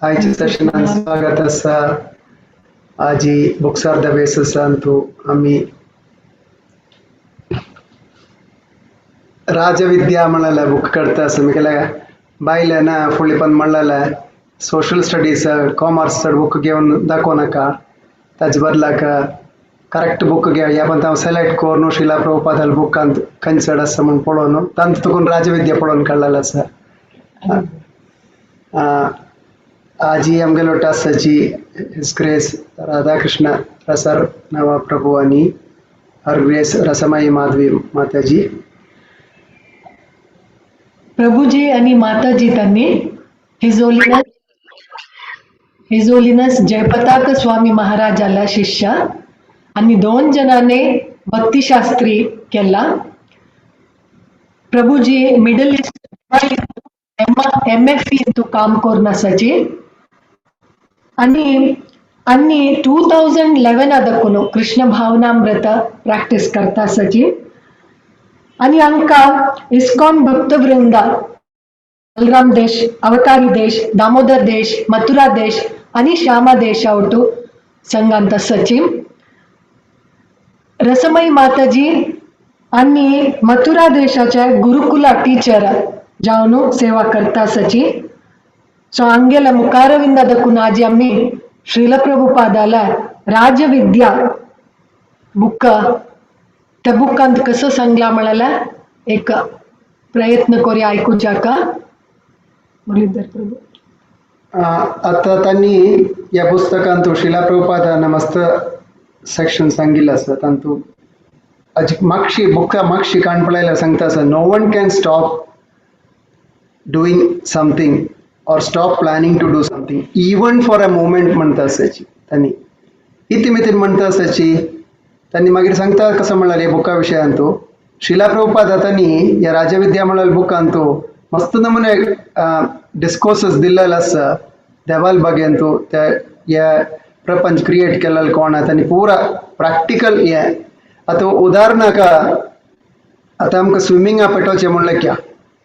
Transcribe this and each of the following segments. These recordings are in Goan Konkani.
आयच्या सेशनान स्वागत आसा. आजी books are the basis Antu आमी राजविद्या म्हणलें बूक करता आसा. मिगेले बायले ना फुडली पण म्हणलेलें सोशल स्टडीज कॉमर्स चड बूक घेवन दाखोवं नाका, ताजे बदलाक करेक्ट बूक घे. ह्या पण हांव सिलेक्ट करून श्रीला प्रभुपादाल बुकांत खंय चड आसा म्हूण पळोवन तांत तुकून राजविद्या पळोवन काडलेलें आसा. आजी आमगेलो आसाची his grace Radhakrishna रसर नवा प्रभु आनी हर ग्रेस रसमयी माधवी माताजी. प्रभुजी आणि माताजी त्यांनी his holiness Jayapataka Swami महाराजाला शिष्य आणि दोन जणांनी भक्तिशास्त्री केला. प्रभुजी मिडल ईस्ट एम एफ इंतू काम करून आसाची आणि आणि 2011 ಅದಕ್ಕೂ ಕೃಷ್ಣ ಭಾವನಾಮೃತ ಪ್ರಾಕ್ಟೀಸ್ करता आसाची. आणि हांकां इस्कॉन भक्तवृंद बलराम देश, अवतारी देश, दामोदर देश, मथुरा देश आणि श्यामा देश आवटू संघांत आसाची. रसमयी माताजी आणि मथुरा देशाच्या गुरुकुला टीचर जावन सेवा करता आसाची. सो हांगेल्या मुखारविंदादकून आजी आमी श्रील प्रभुपादाला राजविद्या बुक त्या बुकांत कसं सांगला म्हणाल्या एक प्रयत्न करूया आयकुच्याका. मुरलीधर प्रभू. आता त्यांनी या पुस्तकांतू श्रीला प्रभुपादान मस्त सेक्शन सांगिल्लें आसा. तांतू अजी मागशी बुका मागशी काण पळयल्यार सांगता आसा, no one can stop doing something or stop planning to do something even for a moment म्हणता आसाची. त्यांनी इतिमितीन म्हणता आसाची. त्यांनी मागीर सांगता कसं म्हणलें बुका विशयांतू श्रीला प्रभुपाद त्यांनी ह्या राजविद्या म्हणलेल्या बुकांतू मस्त नमुने डिस्कोर्सेस दिल्लेले आसा देवाल बागेंतू. त्या ह्या प्रपंच क्रिएट केलेलो कोण त्यांनी पुरा प्रॅक्टिकल हे. आतां उदाहरणाक आतां आमकां स्विमिंगा पेटोवचें म्हणलें क्या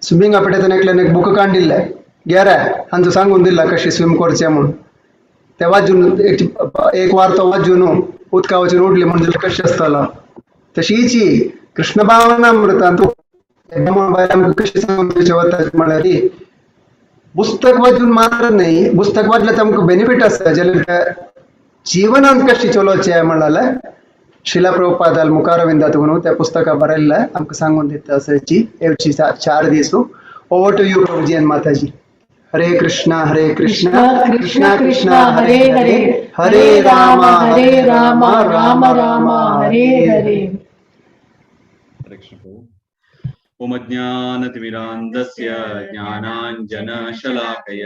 स्विमिंगा पेटयतना एकल्यान एक बूक काडिल्लें गेरे हांचो सांगून दिला कशें स्विम करचें म्हूण. ते वाजून एक एक वार तो वाजून उदका वचून उडली म्हूण जाल्यार कशें आसतलो? तशीच ही कृष्ण भावनामृतांतू बायल आमकां कशें सांगून दिवचें वता म्हळ्यार पुस्तक वाचून मात्र न्हय, पुस्तक वाचल्यार आमकां बेनिफीट आसा जाल्यार जीवनांत कशें चलोवचें म्हणलें श्रीला प्रभुपादाल मुखारविंदात त्या पुस्तका बरयल्लें आमकां सांगून दिता आसाची येवची 4 दीस. ओवर टू you Prabhuji आनी माताजी. हरे कृष्णा हरे कृष्णा कृष्ण कृष्ण हरे हरे, हरे राम हरे राम, राम राम हरे हरे. हरे कृष्ण प्रभु. ॐ अज्ञानतिमिरान्धस्य ज्ञानाञ्जनशलाकय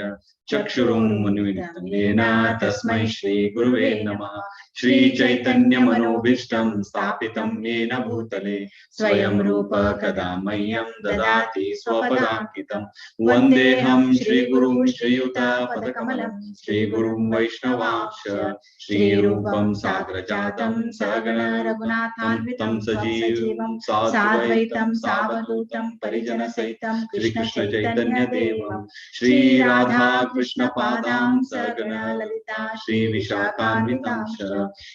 चक्षुरुन्मीलितं येन तस्मै श्रीगुरुवे नमः. श्रीचैतन्यमनोभीष्टं स्थापितं येन भूतले स्वयं रूप कदा मह्यं ददाति स्वपदाङ्कितं. वन्देऽहं श्रीगुरुं श्रीयुतपदकमलं श्रीगुरुं वैष्णवांश्च श्रीरूपं साग्रजातं सहगण रघुनाथान्वितं तं सजीवं साद्वैतं सावधूतं परिजनसहितं श्रीकृष्णचैतन्यदेवं श्रीराधा कृष्णपादां सहगण ललिता श्रीविशाखान्वितांश्च.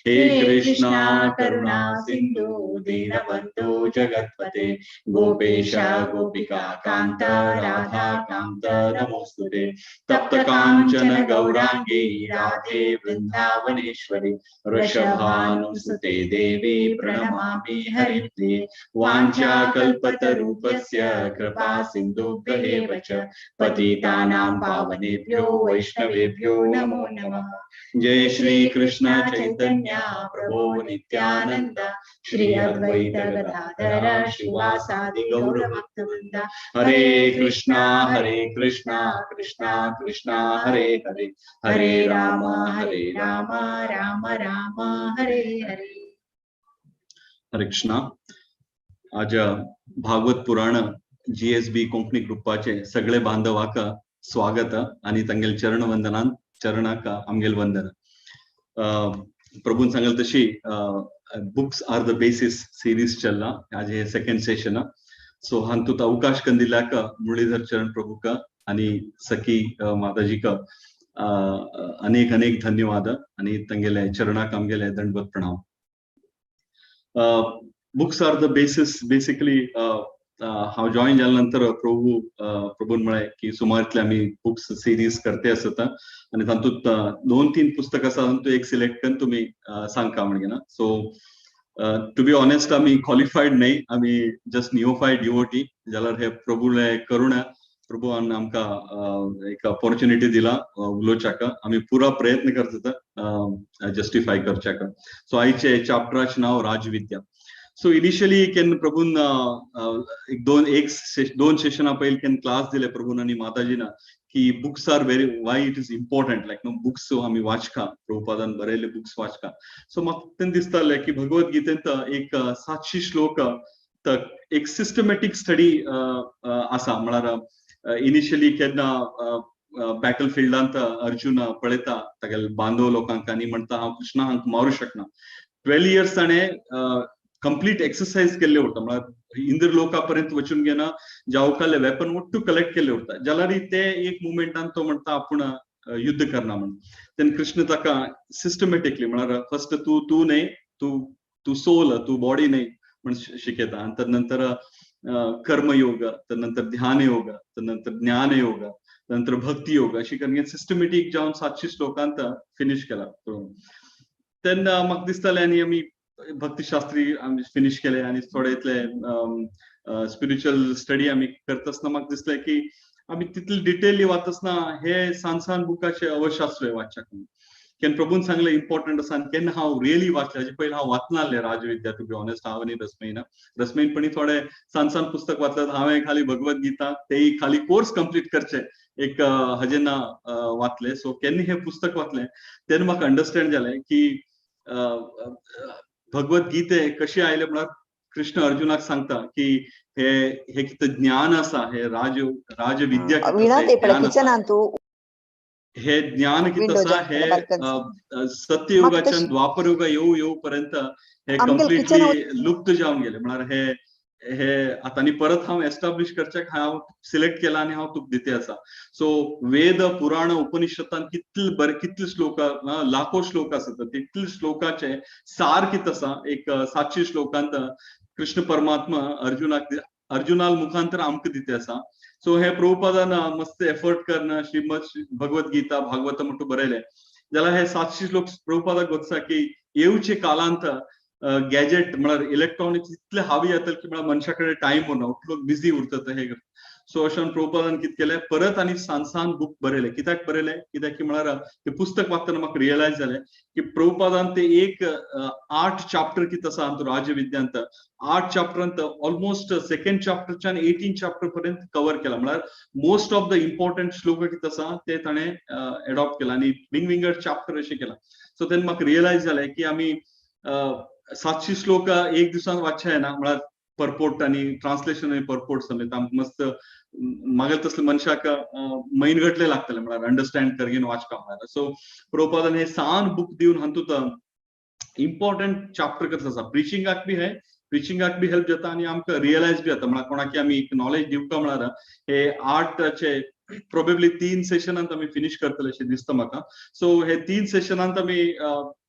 हे कृष्णा करुणा सिन्धु दीनबन्धो जगत्पते गोपेश गोपिका कान्त राधा कान्त नमोऽस्तु. तप्त काञ्चन गौराङ्गी राधे वृन्दावनेश्वरि वृषभानुसुते देवी प्रणमामि हरिप्रिये. वाञ्छाकल्पतरुभ्यश्च कृपा सिन्धुभ्य एव च पतितानां पावनेभ्यो वैष्णवेभ्यो नमो नमः. जय श्री कृष्ण चैतन्य प्रभु नित्यानंद श्री अद्वैत गदाधर श्रीवासादि गौर भक्तवृंद. हरे कृष्णा हरे कृष्णा कृष्णा कृष्णा हरे हरे, हरे राम हरे राम राम राम हरे हरे. हरे कृष्णा. आज भागवत पुराण जीएसबी कोंकणी ग्रुपाचे सगळे बांधवाक स्वागत आणि तांगेल चरण वंदनान चरणाक आमगेल वंदन. प्रभून सांगल तशी books are the basis series चल्ला. आज हे सेकंड सेशन. सो हांतूत अवकाश कंदिल्याक मुरलीधर चरण प्रभूक आणि सखी माताजीक अनेक अनेक धन्यवाद आणि तंगेले चरणाक आमगेले दंडवत प्रणाम. Books are the basis basically. हांव जॉईन जाल्या नंतर प्रभून म्हळें की सुमार आमी बुक्स सिरीज करते आसता आनी तातूंत दोन तीन पुस्तक आसा, तातूंत एक सिलेक्ट करून तुमी सांगका म्हणगे ना. सो टू बी ऑनेस्ट, आमी क्वालिफायड न्हय, आमी जस्ट निओफायड डिवोटी. जाल्यार हे प्रभूले करुणा, प्रभून आमकां एक ऑपॉर्च्युनिटी दिला उलोवच्याक. आमी पुरा प्रयत्न करता जस्टिफाय करच्याक. सो आयचे चॅप्टराचें नांव राजविद्या. सो इनिशियली केन्ना प्रभून एक दोन एक दोन सेशना पयलीं केन्ना क्लास दिले प्रभून आनी माताजीना की books are very, why it is important, like no, books आमी वाचका, प्रभुपादान बरयले बुक्स वाचका. सो म्हाका तेन्ना दिसतालें की भगवत गीतेंत एक 700 श्लोक एक सिस्टमॅटीक स्टडी आसा. म्हळ्यार इनिशियली केन्ना बॅटल फिल्डांत अर्जुन पळयता तागेले बांधव लोकांक आनी म्हणटा, हांव कृष्णा हांक मारू शकना. 12 इयर्स ताणें कंप्लीट एक्सरसाइज केल्ले उरता, म्हळ्यार इंद्र लोका पर्यंत वचून घेना जावकाले वेपन ಒಟ್ಟು कलेक्ट केल्ले उरता. जाल्यार ते एक मुमेंटान तो म्हणटा आपूण युद्ध करना म्हण. तेन्ना कृष्ण ताका सिस्टमॅटिकली, म्हळ्यार फर्स्ट तूं तूं न्हय, तूं तूं सोल, तूं बॉडी न्हय म्हण शिकयता. आनी तदनंतर कर्मयोग, तदनंतर ध्यान योग, तदनंतर ज्ञान योग, नंतर भक्ती योग, अशी करून सिस्टमॅटीक जावन 700 श्लोकांत फिनिश केला. तेन्ना म्हाका दिसतालें आनी आमी भक्तिशास्त्री आमी फिनिश केले आनी थोडे इतले स्पिरिच्युअल स्टडी आमी करता आसतना म्हाका दिसलें की आमी तितले डिटेली वाचतना हे सान सान बुकाचे अवश्य आसले वाचच्याक. केन्ना प्रभून सांगलें इम्पॉर्टंट आसा आनी केन्ना हांव रियली वाचलें. हाजे पयलीं हांव वाचनासलें राजविद्या, टू बी ऑनेस्ट. हांव आनी रसमयीना, रसमयीन पणी थोडे सान सान पुस्तक वाचले. हांवें खाली भगवत गीता, तेय खाली कोर्स कंप्लीट करचे एक हाजे ना वाचले. सो केन्ना हे पुस्तक वाचलें तेन्ना म्हाका अंडरस्टँड जालें की भगवत गीते कशी आयले. म्हळ्यार कृष्ण अर्जुनाक सांगता की हे हे कितें ज्ञान आसा, हे राजविद्या कितें वीणा, आसा, ते हे पळय ज्ञान आसा. किचनान तूं हे ज्ञान कितें विंडो आसा हे सत्ययुगाच्यान द्वापर युगा येऊ येऊ पर्यंत हे आमगेले कंप्लिटली लुप्त जावन गेले. म्हळ्यार हे हे आतां आनी परत हांव एस्टाब्लिश करच्याक हांव सिलेक्ट केला आनी हांव तुका दिते आसा. सो वेद, पुराण, उपनिषदान कितले बरे, कितले श्लोक, लाखो श्लोक आसात, तितले श्लोकाचे सार कितें आसा एक 700 श्लोकांत कृष्ण परमात्मा अर्जुनाक, अर्जुनाल मुखांतर आमकां दिते आसा. सो हे प्रभुपादान मस्त एफर्ट करून श्रीमद भगवत गीता, भागवत म्हणटू बरयले. जाल्यार हे 700 श्लोक प्रभुपादाक गोत्सा की येवचे कालांत गॅजेट म्हळ्यार इलेक्ट्रॉनिक्स इतले हावी जातले की म्हळ्यार मनशा कडेन टायम उरना, लोक बिझी उरतात हे. सो अशें प्रभुपादान कितें केलें, परत आनी सान सान बूक बरयले. कित्याक बरयले? कित्याक की म्हळ्यार ते पुस्तक वाचतना म्हाका रियलायज जालें की प्रभुपादान ते एक आठ चॅप्टर कितें आसा आमचो राजविद्यांत, आठ चॅप्टरांत ऑलमोस्ट सेकंड चॅप्टरच्यान 18 चॅप्टर पर्यंत कवर केला. म्हळ्यार मोस्ट ऑफ the important श्लोक कितें आसा ते ताणें एडॉप्ट केला आनी विंग विंगड चॅप्टर अशें केला. सो तेन्ना म्हाका रियलायज जालें की आमी 700 श्लोक एक दिसान वाचचे ना, म्हळ्यार परपोर्ट आनी ट्रान्सलेशन आनी परपोर्ट समेत आमकां मस्त मागीर तसले मनशाक म्हयनगटले लागतले, म्हळ्यार अंडरस्टँड करगीन वाचका म्हळ्यार. सो प्रभुपादान हे सान बूक दिवन हातूंत इम्पॉर्टंट चॅप्टर कसो आसा, प्रिचिंगाक बी हे प्रिचिंगाक बी हेल्प जाता आनी आमकां रियलायज बी जाता. म्हळ्यार कोणाकी आमी एक नॉलेज दिवका म्हळ्यार हे आठाचे प्रोबेबली तीन सेशनांत आमी फिनिश करतले अशें दिसता म्हाका. सो हे तीन सेशनांत आमी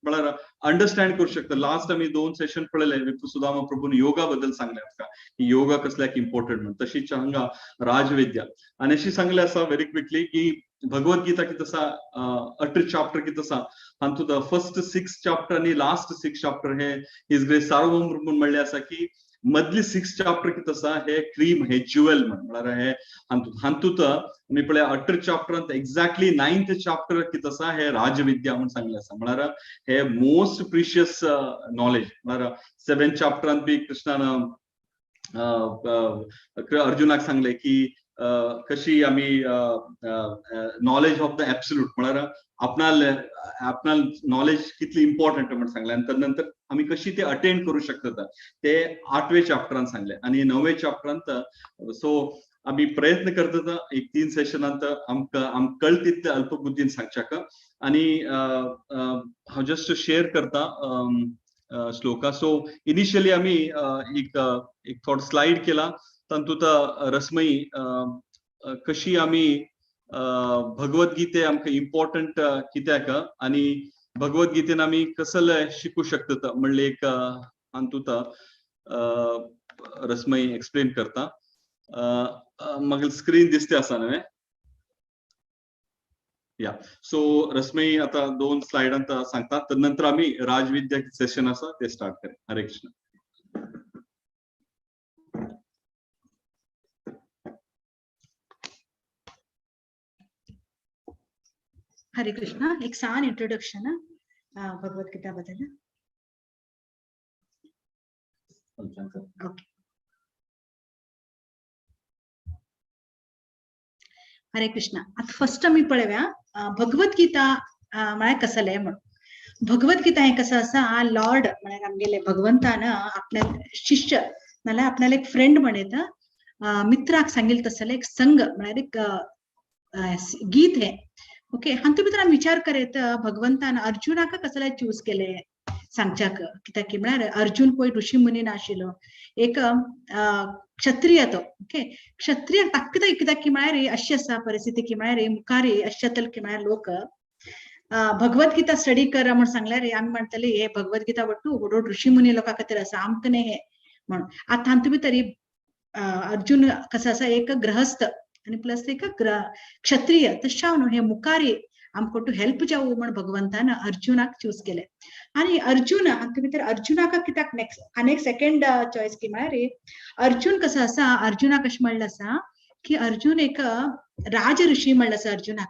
म्हळ्यार अंडरस्टँड करूं शकता. लास्ट आमी दोन सेशन पळयले, विपू सुदामा प्रभून योगा बद्दल सांगले आमकां की योगा कसल्याक इम्पॉर्टंट म्हणून. तशीच हांगा राजविद्या आनी अशी सांगले आसा व्हेरी क्विकली की भगवत गीता कितें आसा, 18 चॅप्टर कितें आसा, हातूंत फर्स्ट 6 चॅप्टर आनी लास्ट 6 चॅप्टर हे his grace सार्वभौम प्रभून म्हणले आसा की मदली 6 चॅप्टर कितें आसा हे क्रीम, हे ज्युएल म्हण. म्हळ्यार हे हातूंत आमी पळय 18 चॅप्टरांत एक्झॅक्टली नायन्थ चॅप्टर कितें आसा हे राजविद्या म्हूण सांगले आसा. म्हळ्यार हे मोस्ट प्रिशियस नॉलेज. म्हळ्यार सेवन चॅप्टरांत बी कृष्णान अर्जुनाक सांगले की कशी आमी नॉलेज ऑफ the absolute, म्हळ्यार आपणाल आपणाल नॉलेज कितली इम्पॉर्टंट म्हण सांगले आनी नंतर आमी कशी ते अटेंड करू शकतात ते आठवे चॅप्टरान सांगले आनी णवे चॅप्टरांत. सो आमी प्रयत्न करतात एक तीन सेशनांत आमकां आमकां कळत तितले अल्पबुद्धीन सांगच्याक. आनी हांव जस्ट शेअर करता श्लोका. सो इनिशियली आमी एक एक थोडो स्लायड केला, तातूंत रसमयी कशी आमी भगवद्गीते आमकां इम्पॉर्टंट कित्याक आनी भगवद्गीतेन आमी कसले शिकू शकतात म्हणले एक अंतूत रसमयी एक्सप्लेन करता. मागीर स्क्रीन दिसते आसा न्हय? या, सो रसमयी आता 2 स्लायडांत सांगता, तर नंतर आमी राजविद्या सेशन आसा ते स्टार्ट करें. हरे कृष्ण. हरे कृष्ण. एक सान इंट्रोडक्शन भगवद्गीता बद्दल. ओके. हरे कृष्ण. आता फर्स्ट आमी पळोवया भगवद्गीता म्हळ्यार कसलें म्हणून. भगवद्गीता हें कसं आसा, लॉर्ड म्हळ्यार आमगेले भगवंतान आपल्या शिष्य नाल्यार आपल्याला एक फ्रेंड म्हणयता, मित्राक सांगील तसलें एक संघ म्हळ्यार एक गीत हें. ओके, हातूंत भितर आमी विचार करीत भगवंतान अर्जुनाक कसले चूज केले सांगच्याक, कित्याक की म्हळ्यार अर्जुन पळय ऋषी मुनी नाशिल्लो, एक क्षत्रिय तो. ओके, क्षत्रिय ताकदा कित्याक की म्हळ्यार अशी आसा परिस्थिती की म्हळ्यार मुखार अशें जातलें की म्हळ्यार लोक भगवद्गीता स्टडी कर म्हण सांगल्यार आमी म्हणटले हे भगवद्गीता वट्टू व्हड ऋषी मुनी लोकां खातीर आसा, आमकां न्ही हें म्हणून. आतां हातूंत भितर अर्जुन कसो आसा एक गृहस्थ आनी प्लस एक क्षत्रिय, तशें न्हू हे मुखारी आमकां टू हेल्प जावं म्हण भगवंतान अर्जुनाक चूज केले. आनी अर्जुन हातूंत भितर अर्जुनाक कित्याक नेक्स्ट आनी एक सेकेंड चॉयस की म्हळ्यार अर्जुन कसो आसा, अर्जुनाक अशें म्हणलें आसा की अर्जुन एक राज ऋषी म्हणलें आसा अर्जुनाक.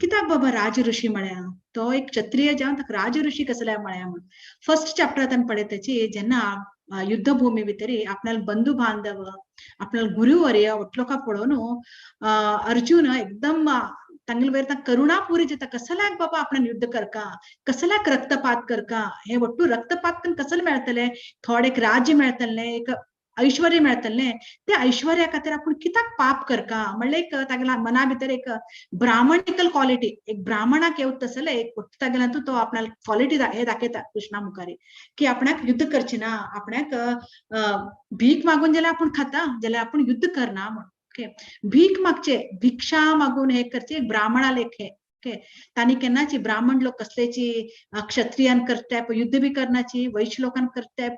कित्याक बाबा राज ऋषी म्हळ्या, तो एक क्षत्रिय जावन ताका राज ऋषी कसल्या म्हळ्या म्हण. फर्स्ट चॅप्टरांत आमी पळयताची जेन्ना युद्धभूमी भितर आपल्याला बंधू बांधव आपल्याला गुरुवर्य लोकां पळोवन अर्जुन एकदम तांगेले वयर करुणापुरी जाता, कसल्याक बाबा आपणान युद्ध करका, कसल्याक रक्तपात करका, हे वट्टू रक्तपात कसले मेळटले, थोडे एक राज्य मेळटलें, एक ऐश्वर्य मेळटलें, त्या ऐश्वर्या खातीर आपूण कित्याक पाप करका म्हणल्यार एक तागेल्या मना भितर एक ब्राह्मणिकल क्वालिटी, एक ब्राह्मणाक येवत तसले एक तागेल्या तो आपणाक क्वालिटी हे दाखयता कृष्णा मुखार की आपणाक युद्ध करची ना, आपणाक भीक मागून जाल्यार आपूण खाता, जाल्यार आपूण युद्ध करना म्हणून. ओके, भीक मागचे, भिक्षा मागून हे करचे एक ब्राह्मणा लेखे. ओके, तांणी केन्नाची ब्राह्मण लोक कसलेची क्षत्रियान करताय युद्ध बी करनाची, वैश्य लोकांक करताय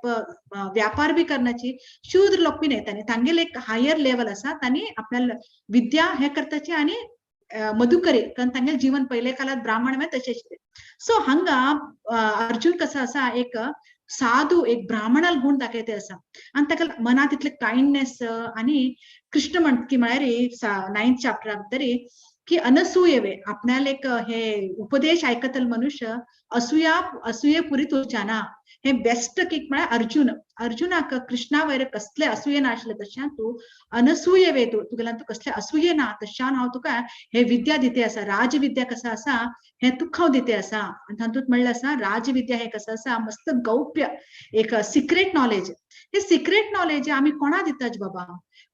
व्यापार बी करनाची, शूद्र लोक बी न्हय, तांणी तांगेले एक हायर लेवल आसा, तांणी आपल्याला विद्या हे करताची आनी मधुकरी, कारण तांगेले जीवन पयले काळात ब्राह्मण म्हळ्यार तशें आशिल्लें. सो हांगा अर्जुन कसो आसा एक साधू, एक ब्राह्मणाल गुण दाखयते आसा आनी ताका मनांत इतले काइंडनेस. आनी कृष्ण म्हण की म्हळ्यार 9th चॅप्टराक तरी की अनसूयवे आपणाले एक हे उपदेश आयकतल मनुष्य असूया असूये पुरी तुळच्याना. हे बेस्ट किक म्हळ्यार अर्जुन, अर्जुनाक कृष्णा वयर कसले असूये नाशिल्ले तश्यान तूं अनसूयवे तूं तुगेल्यान तूं कसले असूये ना तश्यान हांव तुका हे विद्या दिते आसा, राजविद्या कसं आसा हे तुका हांव दिते आसा. आनी तातूंत म्हणलें आसा राजविद्या हे कसं आसा मस्त गौप्य एक सिक्रेट नॉलेज. हे सिक्रेट नॉलेज आमी कोणा दिताच बाबा,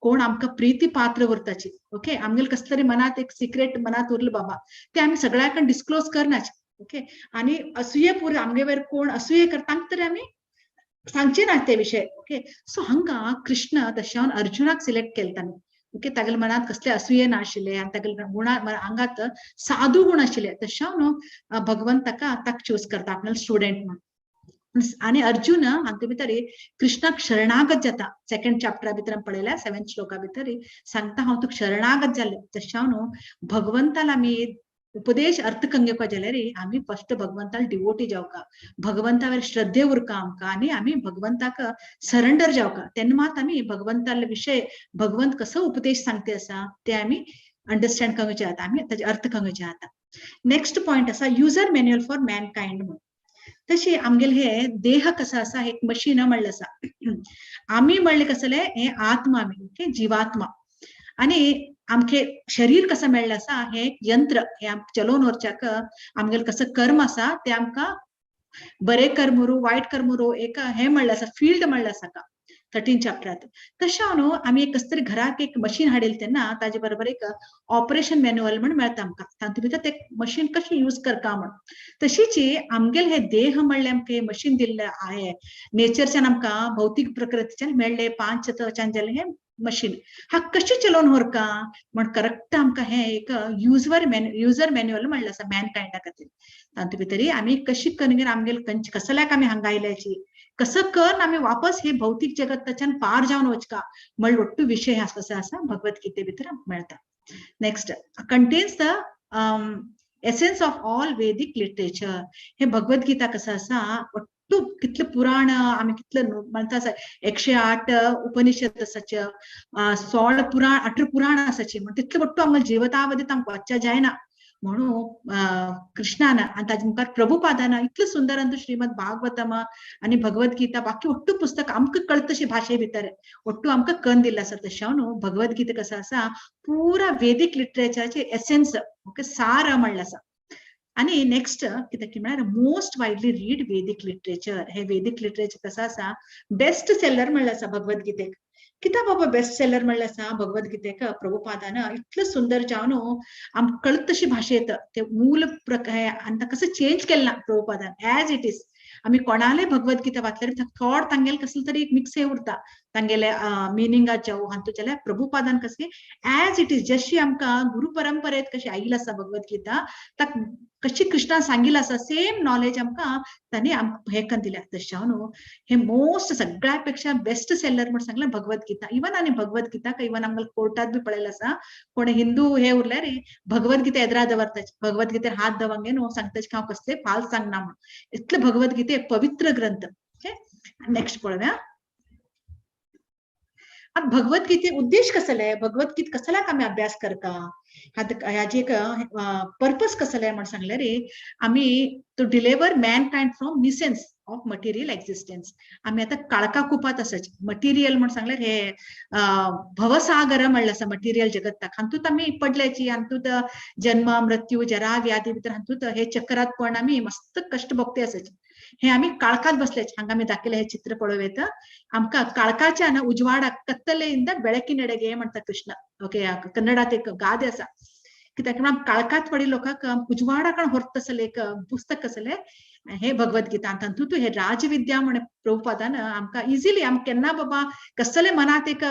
कोण आमकां प्रिती पात्र उरताची. ओके, आमगेले कसले तरी मनात एक सिक्रेट मनात उरले बाबा ते आमी सगळ्या डिस्क्लोज करनाच. ओके, आनी असूये पूर आमगे वयर कोण असूये करता तरी आमी सांगचे ना ते विशय. ओके, सो हांगा कृष्ण तश्यान अर्जुनाक सिलेक्ट केले तांणी. ओके, तागेले मनात कसले असूये नाशिल्ले आनी तागेले गुणा आंगात साधू गुण आशिल्ले, तश्यान भगवंत ताका ताका चूज करता आपणाले स्टुडंट म्हणून. आनी अर्जुन हातूंत भितर कृष्णाक शरणागत जाता. सेकंड चॅप्टरा भितर आमी पळयल्या 7th श्लोका भितर सांगता हांव तुका शरणागत जालें. तश्यान भगवंताला आमी उपदेश अर्थ कंगेवपा जाल्यार आमी फर्स्ट भगवंताक डिवोटी जावका, भगवंतावर श्रद्धे उरका आमकां आनी आमी भगवंताक सरेंडर जावका, तेन्ना मात आमी भगवंताले विशय भगवंत कसो उपदेश सांगते आसा ते आमी अंडरस्टँड करूंक जाता, आमी ताजे अर्थ करूंक जाता. नेक्स्ट पॉयंट आसा युजर मॅन्युअल फॉर मॅनकायंड म्हणून. तशी आमगेले हे देह कसो आसा एक मशीन म्हणलें आसा, आमी म्हणलें कसलें हे आत्मा आमी, ओके, जिवात्मा, आनी आमचे शरीर कसं मेळ्ळें आसा हे एक यंत्र, हे चलोवन व्हरच्याक आमगेले कसं कर्म आसा ते आमकां बरे कर्म उरूं वायट कर्म उरूं एक हे म्हणलें आसा फिल्ड म्हणलें आसा का 13 चॅप्टरात. तशें न्हू आमी एक कसं तरी घराक एक मशीन हाडिल्लें तेन्ना ताजे बरोबर एक ऑपरेशन मॅन्युअल म्हण मेळटा आमकां, तातूंत भितर ते मशीन कशें यूज करता म्हण. तशीच आमगेले हे देह म्हणलें आमकां हे मशीन दिल्लें आहे नेचरच्यान आमकां भौतीक प्रकृतीच्यान मेळ्ळें 5 तत्वाच्यान जालें हे मशीन हा कशी चलोवन व्हरका म्हण करेक्ट आमकां हे एक युजर मॅन्युअल म्हणलं आसा मॅनकायंडा खातीर. तातूंत भितरी आमी कशी करून आमगेले कसल्याक आमी हांगा आयल्याची कसं कर आमी वापस हे भौतिक जगताच्यान पार जावन वचका म्हण ಒಟ್ಟು विशय कसो आसा भगवद्गीते भितर मेळटा. Next, contains the essence of all Vedic literature. हे भगवद्गीता कसं आसा ಒಟ್ಟು कितले पुराण आमी कितले म्हणता आसा 108 उपनिषद आसाचे, 16 पुराण 18 पुराण आसाचे, म्हण तितले ಒಟ್ಟು आमकां जिवतावधीत आमकां वाचच्या जायना. म्हणून कृष्णान आनी ताजे मुखार प्रभुपादान इतलें सुंदर अंतू श्रीमद भागवतम आनी भगवद्गीता बाकी ಒಟ್ಟು पुस्तक आमकां कळतशे भाशे भितर ಒಟ್ಟು आमकां कन दिल्लें आसा. तशें न्हू भगवद्गीता कसं आसा पुरा वेदीक लिटरेचराचे एसेन्स ओके सार म्हणलें आसा. आणि नेक्स्ट कितें की म्हळ्यार most widely read Vedic literature. हे वेदीक लिटरेचर कसं आसा बेस्ट सेलर म्हणलें आसा भगवद्गीतेक. कित्याक बाबा बेस्ट सेलर म्हणलें आसा भगवद्गीतेक? प्रभुपादान इतलें सुंदर जावन आमकां कळत तशी भाशेंत ते मूल आनी ताका कसं चेंज केलें ना प्रभुपादान, एज it is. आमी कोणाले भगवद्गीता वाचल्यार थोड तांगेले कसले तरी एक मिक्स हे उरता तांगेले मिनिंगात जावं हातूंत, जाल्यार प्रभुपादान कशें एज it is जशी आमकां गुरु परंपरेत कशी आयिल्ली आसा भगवद्गीता ताका कशी कृष्णान सांगिल्लें आसा सेम नॉलेज आमकां तांणी हे करून दिल्या. तशें न्हू हे मोस्ट सगळ्या पेक्षा बेस्ट सेलर म्हण सांगलें भगवद्गीता. इवन आनी भगवद्गीता इवन आमकां कोर्टात बी पळयलें आसा कोण हिंदू हे उरल्यार भगवद्गीता एदरा दवरता, भगवद्गीतेर हात दवरंगे न्हू सांगता की हांव कसले फाल्स सांगना म्हण. इतले भगवद्गीते पवित्र ग्रंथ. ओके, नेक्स्ट पळोवया. आता भगवद्गीते उद्देश कसले, भगवद्गीता कसल्याक आमी अभ्यास करता, हाजे एक पर्पस कसले म्हण सांगले रे आमी to deliver mankind from nuisance of material existence. आमी आतां काळका कुपात आसाचे मटेरियल म्हण सांगल्यार हे भवसागर म्हणलें आसा मटेरियल जगत्ताक, हातूंत आमी पडल्याची, हातूंत जन्म मृत्यू जरा व्याधी भितर हातूंत हे चक्रात पण आमी मस्त कश्ट भोगते आसाचे. हे आमी काळखात बसल्याचे. हांगा आमी दाखयलें हे चित्र पळोवं येता आमकां काळखाच्यान उजवाडाक कत्तलेಯಿಂದ ಬೆಳಕಿನೆಡೆಗೆ म्हणटा कृष्ण. ओके, कन्नडात एक गादे आसा कित्याक म्हण काळखात पडिल्ल्या लोकांक उजवाडा कण व्हरता तसलें एक पुस्तक कसलें हे भगवद्गीता. तातूंत हे राजविद्या म्हण प्रभुपादान आमकां इजिली आमकां केन्ना बाबा कसले मनात एक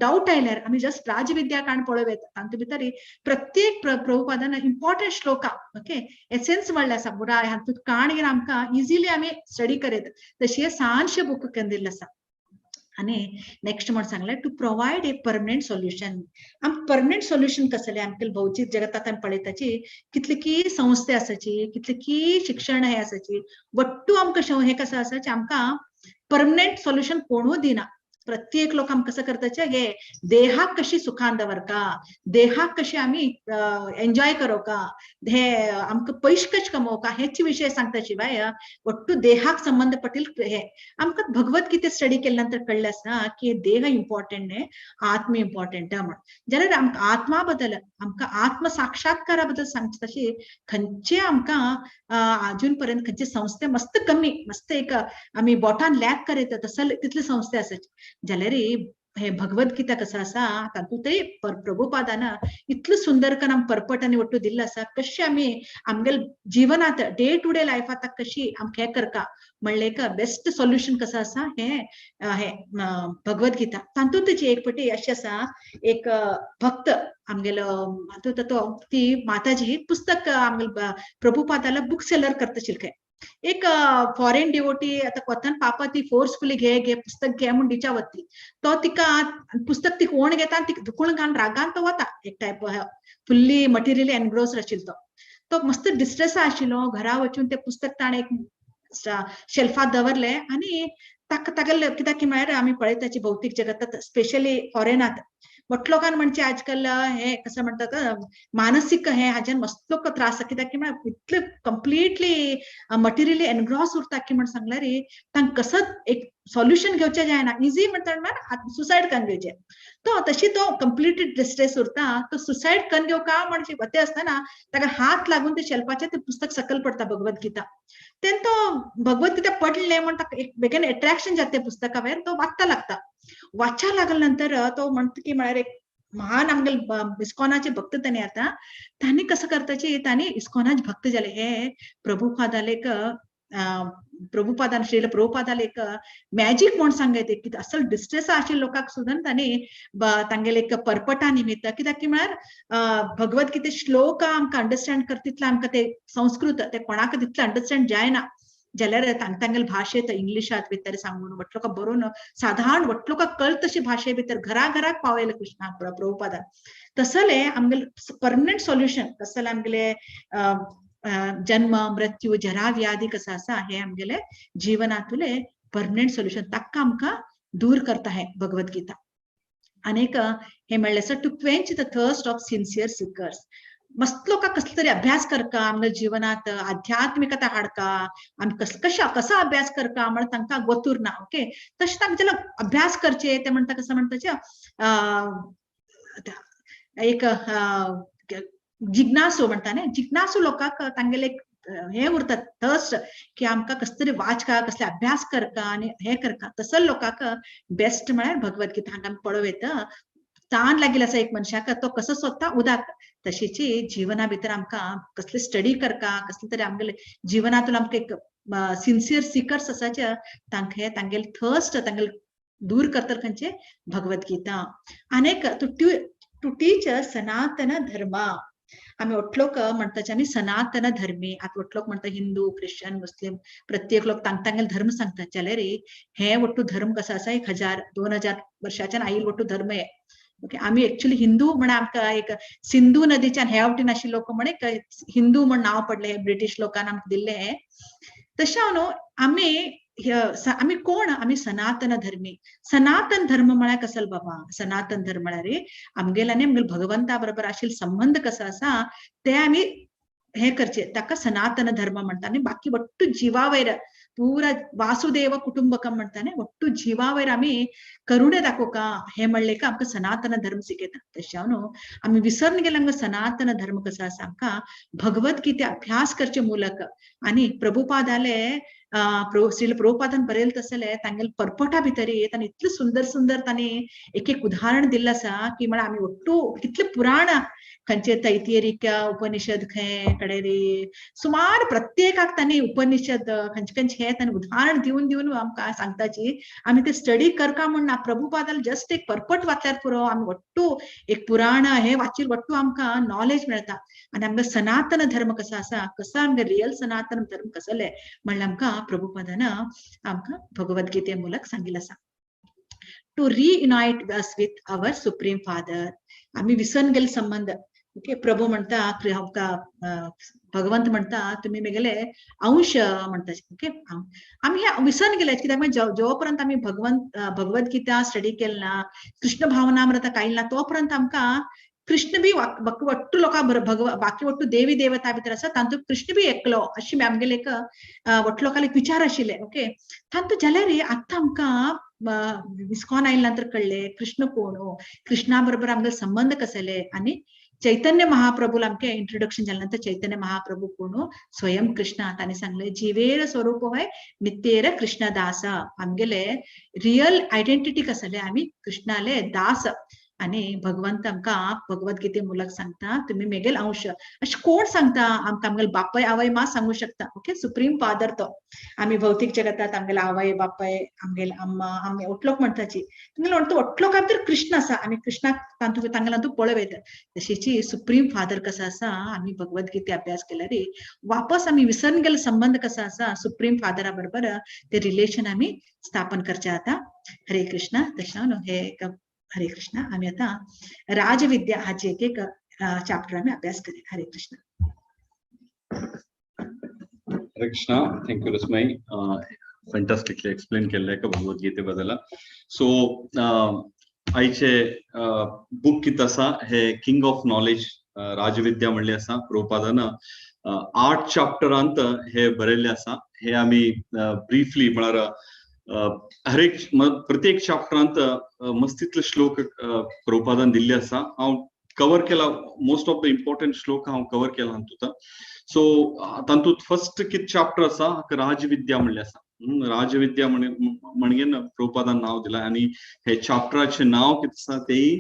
डावट आयल्यार आमी जस्ट राजविद्या काण पळोवं येता. तातूंत भितर प्रत्येक प्रभुपादान इम्पॉर्टंट श्लोका ओके एसेन्स म्हणलें आसा पुराय हातूंत काण घेवन आमकां इजिली आमी स्टडी करयता. तशी ल्हानशें बूक करून दिल्लें आसा. आणि नेक्स्ट म्हण सांगलें to provide a permanent solution. आमकां परमनंट सोल्युशन कसलें आमकां भौतीक जगतात आमी पळयताची कितले की संस्थे आसाची, कितले की शिक्षण हे आसाची, वट्टू आमकां हे कसं आसाचे आमकां परमनंट सोल्युशन कोणूय दिना. प्रत्येक लोक आमकां कसं करताचे हे देहाक कशी सुखान दवरका, देहाक कशी आमी एन्जॉय करोका, हे आमकां पयशे कशे कमोवका हेच विशय सांगता शिवाय ಒಟ್ಟು देहाक संबंध पटील हे आमकां भगवद्गीते स्टडी केल्या नंतर कळ्ळें आसा की देह इम्पॉर्टंट न्हय आत्मा इम्पॉर्टंट म्हण. जाल्यार आमकां आत्मा बद्दल आमकां आत्म साक्षात्कारा बद्दल सांगता तशी खंयचे आमकां अजून पर्यंत खंयचे संस्थे मस्त कमी मस्त एक आमी बोटान लॅक करयता तसले तितले संस्थे आसाचे. जाल्यार हे भगवद्गीता कसं आसा तातूंतय प्रभुपादान इतलें सुंदर करून आमकां परपट आनी ಒಟ್ಟು दिल्लें आसा कशें आमी आमगेले जिवनांत डे टू डे लायफांत कशी आमकां हें करता म्हणलें एक बेस्ट सोल्युशन कसं आसा हे हे भगवद्गीता. तातूंत जी एक पटी अशें आसा एक भक्त आमगेलो हातूंत तो ती माताजी पुस्तक आमगेले प्रभुपादाला बूक सेलर करता आशिल्ले. एक फॉरेन डिवोटी आता वतान पापा ती फोर्सफुली घे घे पुस्तक घे म्हूण दिच्या वतली, तो तिका पुस्तक तिका ओण घेता आनी तिका धुकून घालून रागान तो वता. एक टायप फुल्ली मटेरियली एनग्रोस्ड आशिल्लो तो मस्त डिस्ट्रेस आशिल्लो. घरा वचून ते पुस्तक ताणें एक शेल्फार दवरलें आनी ताका तागेले कित्याक की म्हळ्यार आमी पळयताची भौतीक जगतात स्पेशली फॉरेनात मोठे लोकांक म्हणजे आजकाल हे कसं म्हणतात मानसीक हे हाज्यान मस्त लोक त्रास कित्याक की म्हळ्यार इतले कंप्लिटली मटेरियली एनग्रॉस उरता की म्हण सांगल्यार तांकां कसत एक सोल्युशन घेवचें जायना. इजी म्हणटा म्हळ्यार सुसायड करून घेवचें. तो तशी तो कंप्लिटली डिस्ट्रेस उरता, तो सुसायड करून घेवका म्हणजे वते आसतना ताका हात लागून ते शेल्फाचेर ते पुस्तक सकयल पडटा भगवद्गीता. तेन्ना तो भगवद्गीता पडलें म्हण ताका एक बेगीन एट्रॅक्शन जाता पुस्तका वयर, तो वाचता लागता. वाचा लागल्या नंतर तो म्हणटा की म्हळ्यार एक महान आमगेले इस्कॉनाचे भक्त तांणी आतां तांणी कसं करताचे तांणी इस्कॉनाचे भक्त जाले. हे प्रभुपादाले एक प्रभुपादान, श्रील प्रभुपादाले एक मॅजिक म्हूण सांगयते की असल डिस्ट्रेस आशिल्ल्या लोकांक सुद्दां तांणी तांगेले एक परपटा निमित्त, कित्याक की म्हळ्यार भगवत गीते श्लोक आमकां अंडरस्टँड करता तितलें आमकां ते संस्कृत ते कोणाक तितलें अंडरस्टँड जायना जाल्यार तांगेले भाशेंत इंग्लिशांत भितर सांगून वट लोकांक बरोवन साधारण वट लोकांक कळत तशी भाशे भितर घरा घराक पावयले कृष्णा प्रभुपादान. तसले आमगेले परमनंट सोल्युशन कसले आमगेले जन्म मृत्यू जरा व्याधी कसं आसा, हे आमगेले जीवनातुले परमनंट सोल्युशन ताका आमकां दूर करता हे भगवद्गीता. आनीक हे म्हणलें आसा, to quench the thirst of sincere seekers. मस्त लोकांक कसलो तरी अभ्यास करका, आमच्या जीवनात आध्यात्मिकता हाडका, आमी कस कशा कसो अभ्यास करका म्हण तांकां गोतूर ना. ओके, तशें तांकां अभ्यास करचे ते म्हणटा, कसं म्हणटा, एक जिज्ञासू म्हणटा न्ही, जिज्ञासू लोकांक तांगेले एक हे उरता थर्स्ट की आमकां कसले तरी वाचका, कसले अभ्यास करका आनी हे करका. तसो लोकांक बेस्ट म्हळ्यार भगवद्गीता. हांगा आमी पळोवं येता, तान लागिल्लो आसा एक मनशाक, तो कसो सोदता उदक. तशीची जीवना भितर आमकां कसले स्टडी करका, कसले तरी आमगेले जीवनातून आमकां एक सिन्सियर सिकर्स आसाचे, तांकां तांगेले थर्स्ट तांगेले दूर करतले खंयचे? भगवद्गीता. आनीक टू टीच सनातन धर्म. आमी ओटलोक म्हणटाचे आमी सनातन धर्मी. आतां ओटलोक म्हणटा हिंदू, क्रिश्चन, मुस्लिम, प्रत्येक लोक तांग तांगेले धर्म सांगतात. जाल्यार हे वट्टू धर्म कसो आसा, 1000 2000 वर्षाच्यान आयिल्लो वट्टू धर्म हे. ओके, आमी एक्चुअली हिंदू म्हण आमकां एक सिंधू नदीच्यान ह्या वटेन आशिल्ले लोक म्हण एक हिंदू म्हण नांव पडलें, ब्रिटीश लोकांनी आमकां दिल्लें हें. तशें न्हू, आमी कोण? आमी सनातन धर्मी. सनातन धर्म म्हळ्यार कसल बाबा? सनातन धर्म म्हळ्यार आमगेले आनी आमगेले भगवंता बरोबर आशिल्लो संबंध कसो आसा ते आमी हे करचे, ताका सनातन धर्म म्हणटा. आनी बाकी वट्टू जिवावयर पुरा वासुदेव कुटुंबकम म्हणटा न्ही, वट्टू जिवावयर आमी करुणे दाखोवका, हे म्हणले का आमकां सनातन धर्म शिकयता. तशें न्हू, आमी विसरून गेले आमकां सनातन धर्म कसो आसा. आमकां भगवद्गीते अभ्यास करचे मूलक आनी प्रभुपादाले श्रील प्रभुपादान बरयले तसले तांगेले परपटा भितर तांणी इतले सुंदर सुंदर तांणी एक एक उदाहरण दिल्लें आसा की म्हळ्यार आमी ಒಟ್ಟು कितले पुराण, खंयचे तैतिरीक उपनिषद खंय कडेन सुमार प्रत्येकाक तांणी उपनिषद खंयचे खंयचे हे तांणी उदाहरण दिवन दिवन आमकां सांगताची. आमी ते स्टडी करका म्हण ना, प्रभुपादान जस्ट एक परपट वाचल्यार पुरो, आमी वट्टू एक पुराण हे वाचिल वट्टू आमकां नॉलेज मेळटा. आनी आमकां सनातन धर्म कसो आसा, कसो आमगे रियल सनातन धर्म कसले म्हणल्यार आमकां प्रभुपादान आमकां भगवद्गीते मूलक सांगिल्लें आसा. To reunite us with our supreme father. आमी विसरून गेले संबंध. ओके, प्रभू म्हणटा, भगवंत म्हणटा, तुम्ही मेगेले अंश म्हणटा. ओके, आमी हे विसरून गेले कित्याक जो पर्यंत आमी भगवद्गीता स्टडी केली ना, कृष्ण भावनामृत कांय ना, तो पर्यंत आमकां कृष्ण बी वट्टू लोकां बाकी वट्टू देवी देवता भितर आसा तांतूत कृष्ण बी एकलो अशी आमगेले एक वट्टू लोकांले एक विचार आशिल्ले. ओके, तांतू जाल्यार आतां आमकां इस्कॉन आयल्या नंतर कळ्ळे कृष्ण कोण, कृष्णा बरोबर आमगेले संबंध कसले. आनी चैतन्य महाप्रभू आमके इंट्रोडक्शन जाल्या नंतर चैतन्य महाप्रभू कोण, स्वयं कृष्ण. तांणी सांगले, जीवेर स्वरूप होय नित्येर कृष्णदास. आमगेले रियल आयडेंटिटी कसले, आमी कृष्णाले दास. आणि भगवंत आमकां भगवद्गीते मूलक सांगता, तुम्ही मेगेल अंश. अशें कोण सांगता आमकां? आमगेले बापाय आवय मा सांगू शकता. ओके, सुप्रीम फादर तो. आमी भौतीक जगतात आमगेले आवय बापाय, आमगेले अम्मा, आमी ओटलोक म्हणटाची, तुमगेले म्हणटा ओटलोक भितर कृष्ण आसा. आमी कृष्णाक तांतू तांगेले तांतू पळोवं येता. तशीची सुप्रीम फादर कसो आसा, आमी भगवद्गीते अभ्यास केल्यार वापस आमी विसरून गेल्ले संबंध कसो आसा सुप्रीम फादरा बरोबर, ते रिलेशन आमी स्थापन करचे आता. हरे कृष्ण. तशें न्हू हे एक हरे कृष्ण. आमी आता राजविद्या हाची एक एक चॅप्टर आमी अभ्यास करूया. Hare Krishna. Hare Krishna. Thank you Rasmai, fantastically explain केल्लें का भगवद्गीते बद्दल. सो आयचे बूक कित आसा, हे किंग ऑफ नॉलेज राजविद्या म्हणले आसा. प्रभुपादान 8 चॅप्टरांत हे बरयल्ले आसा. हे आमी ब्रीफली म्हळ्यार हरेक प्रत्येक चॅप्टरांत मस्तीतले श्लोक प्रभुपादान दिल्ले आसा. हांव कवर केला मोस्ट ऑफ the important श्लोक हांव कवर केला हातूंत. सो तातूंत फर्स्ट कित चॅप्टर आसा, हाका राजविद्या म्हणले आसा. राजविद्या म्हणगे प्रभुपादान नांव दिलां आनी हे चॅप्टराचें नांव कितें आसा तेय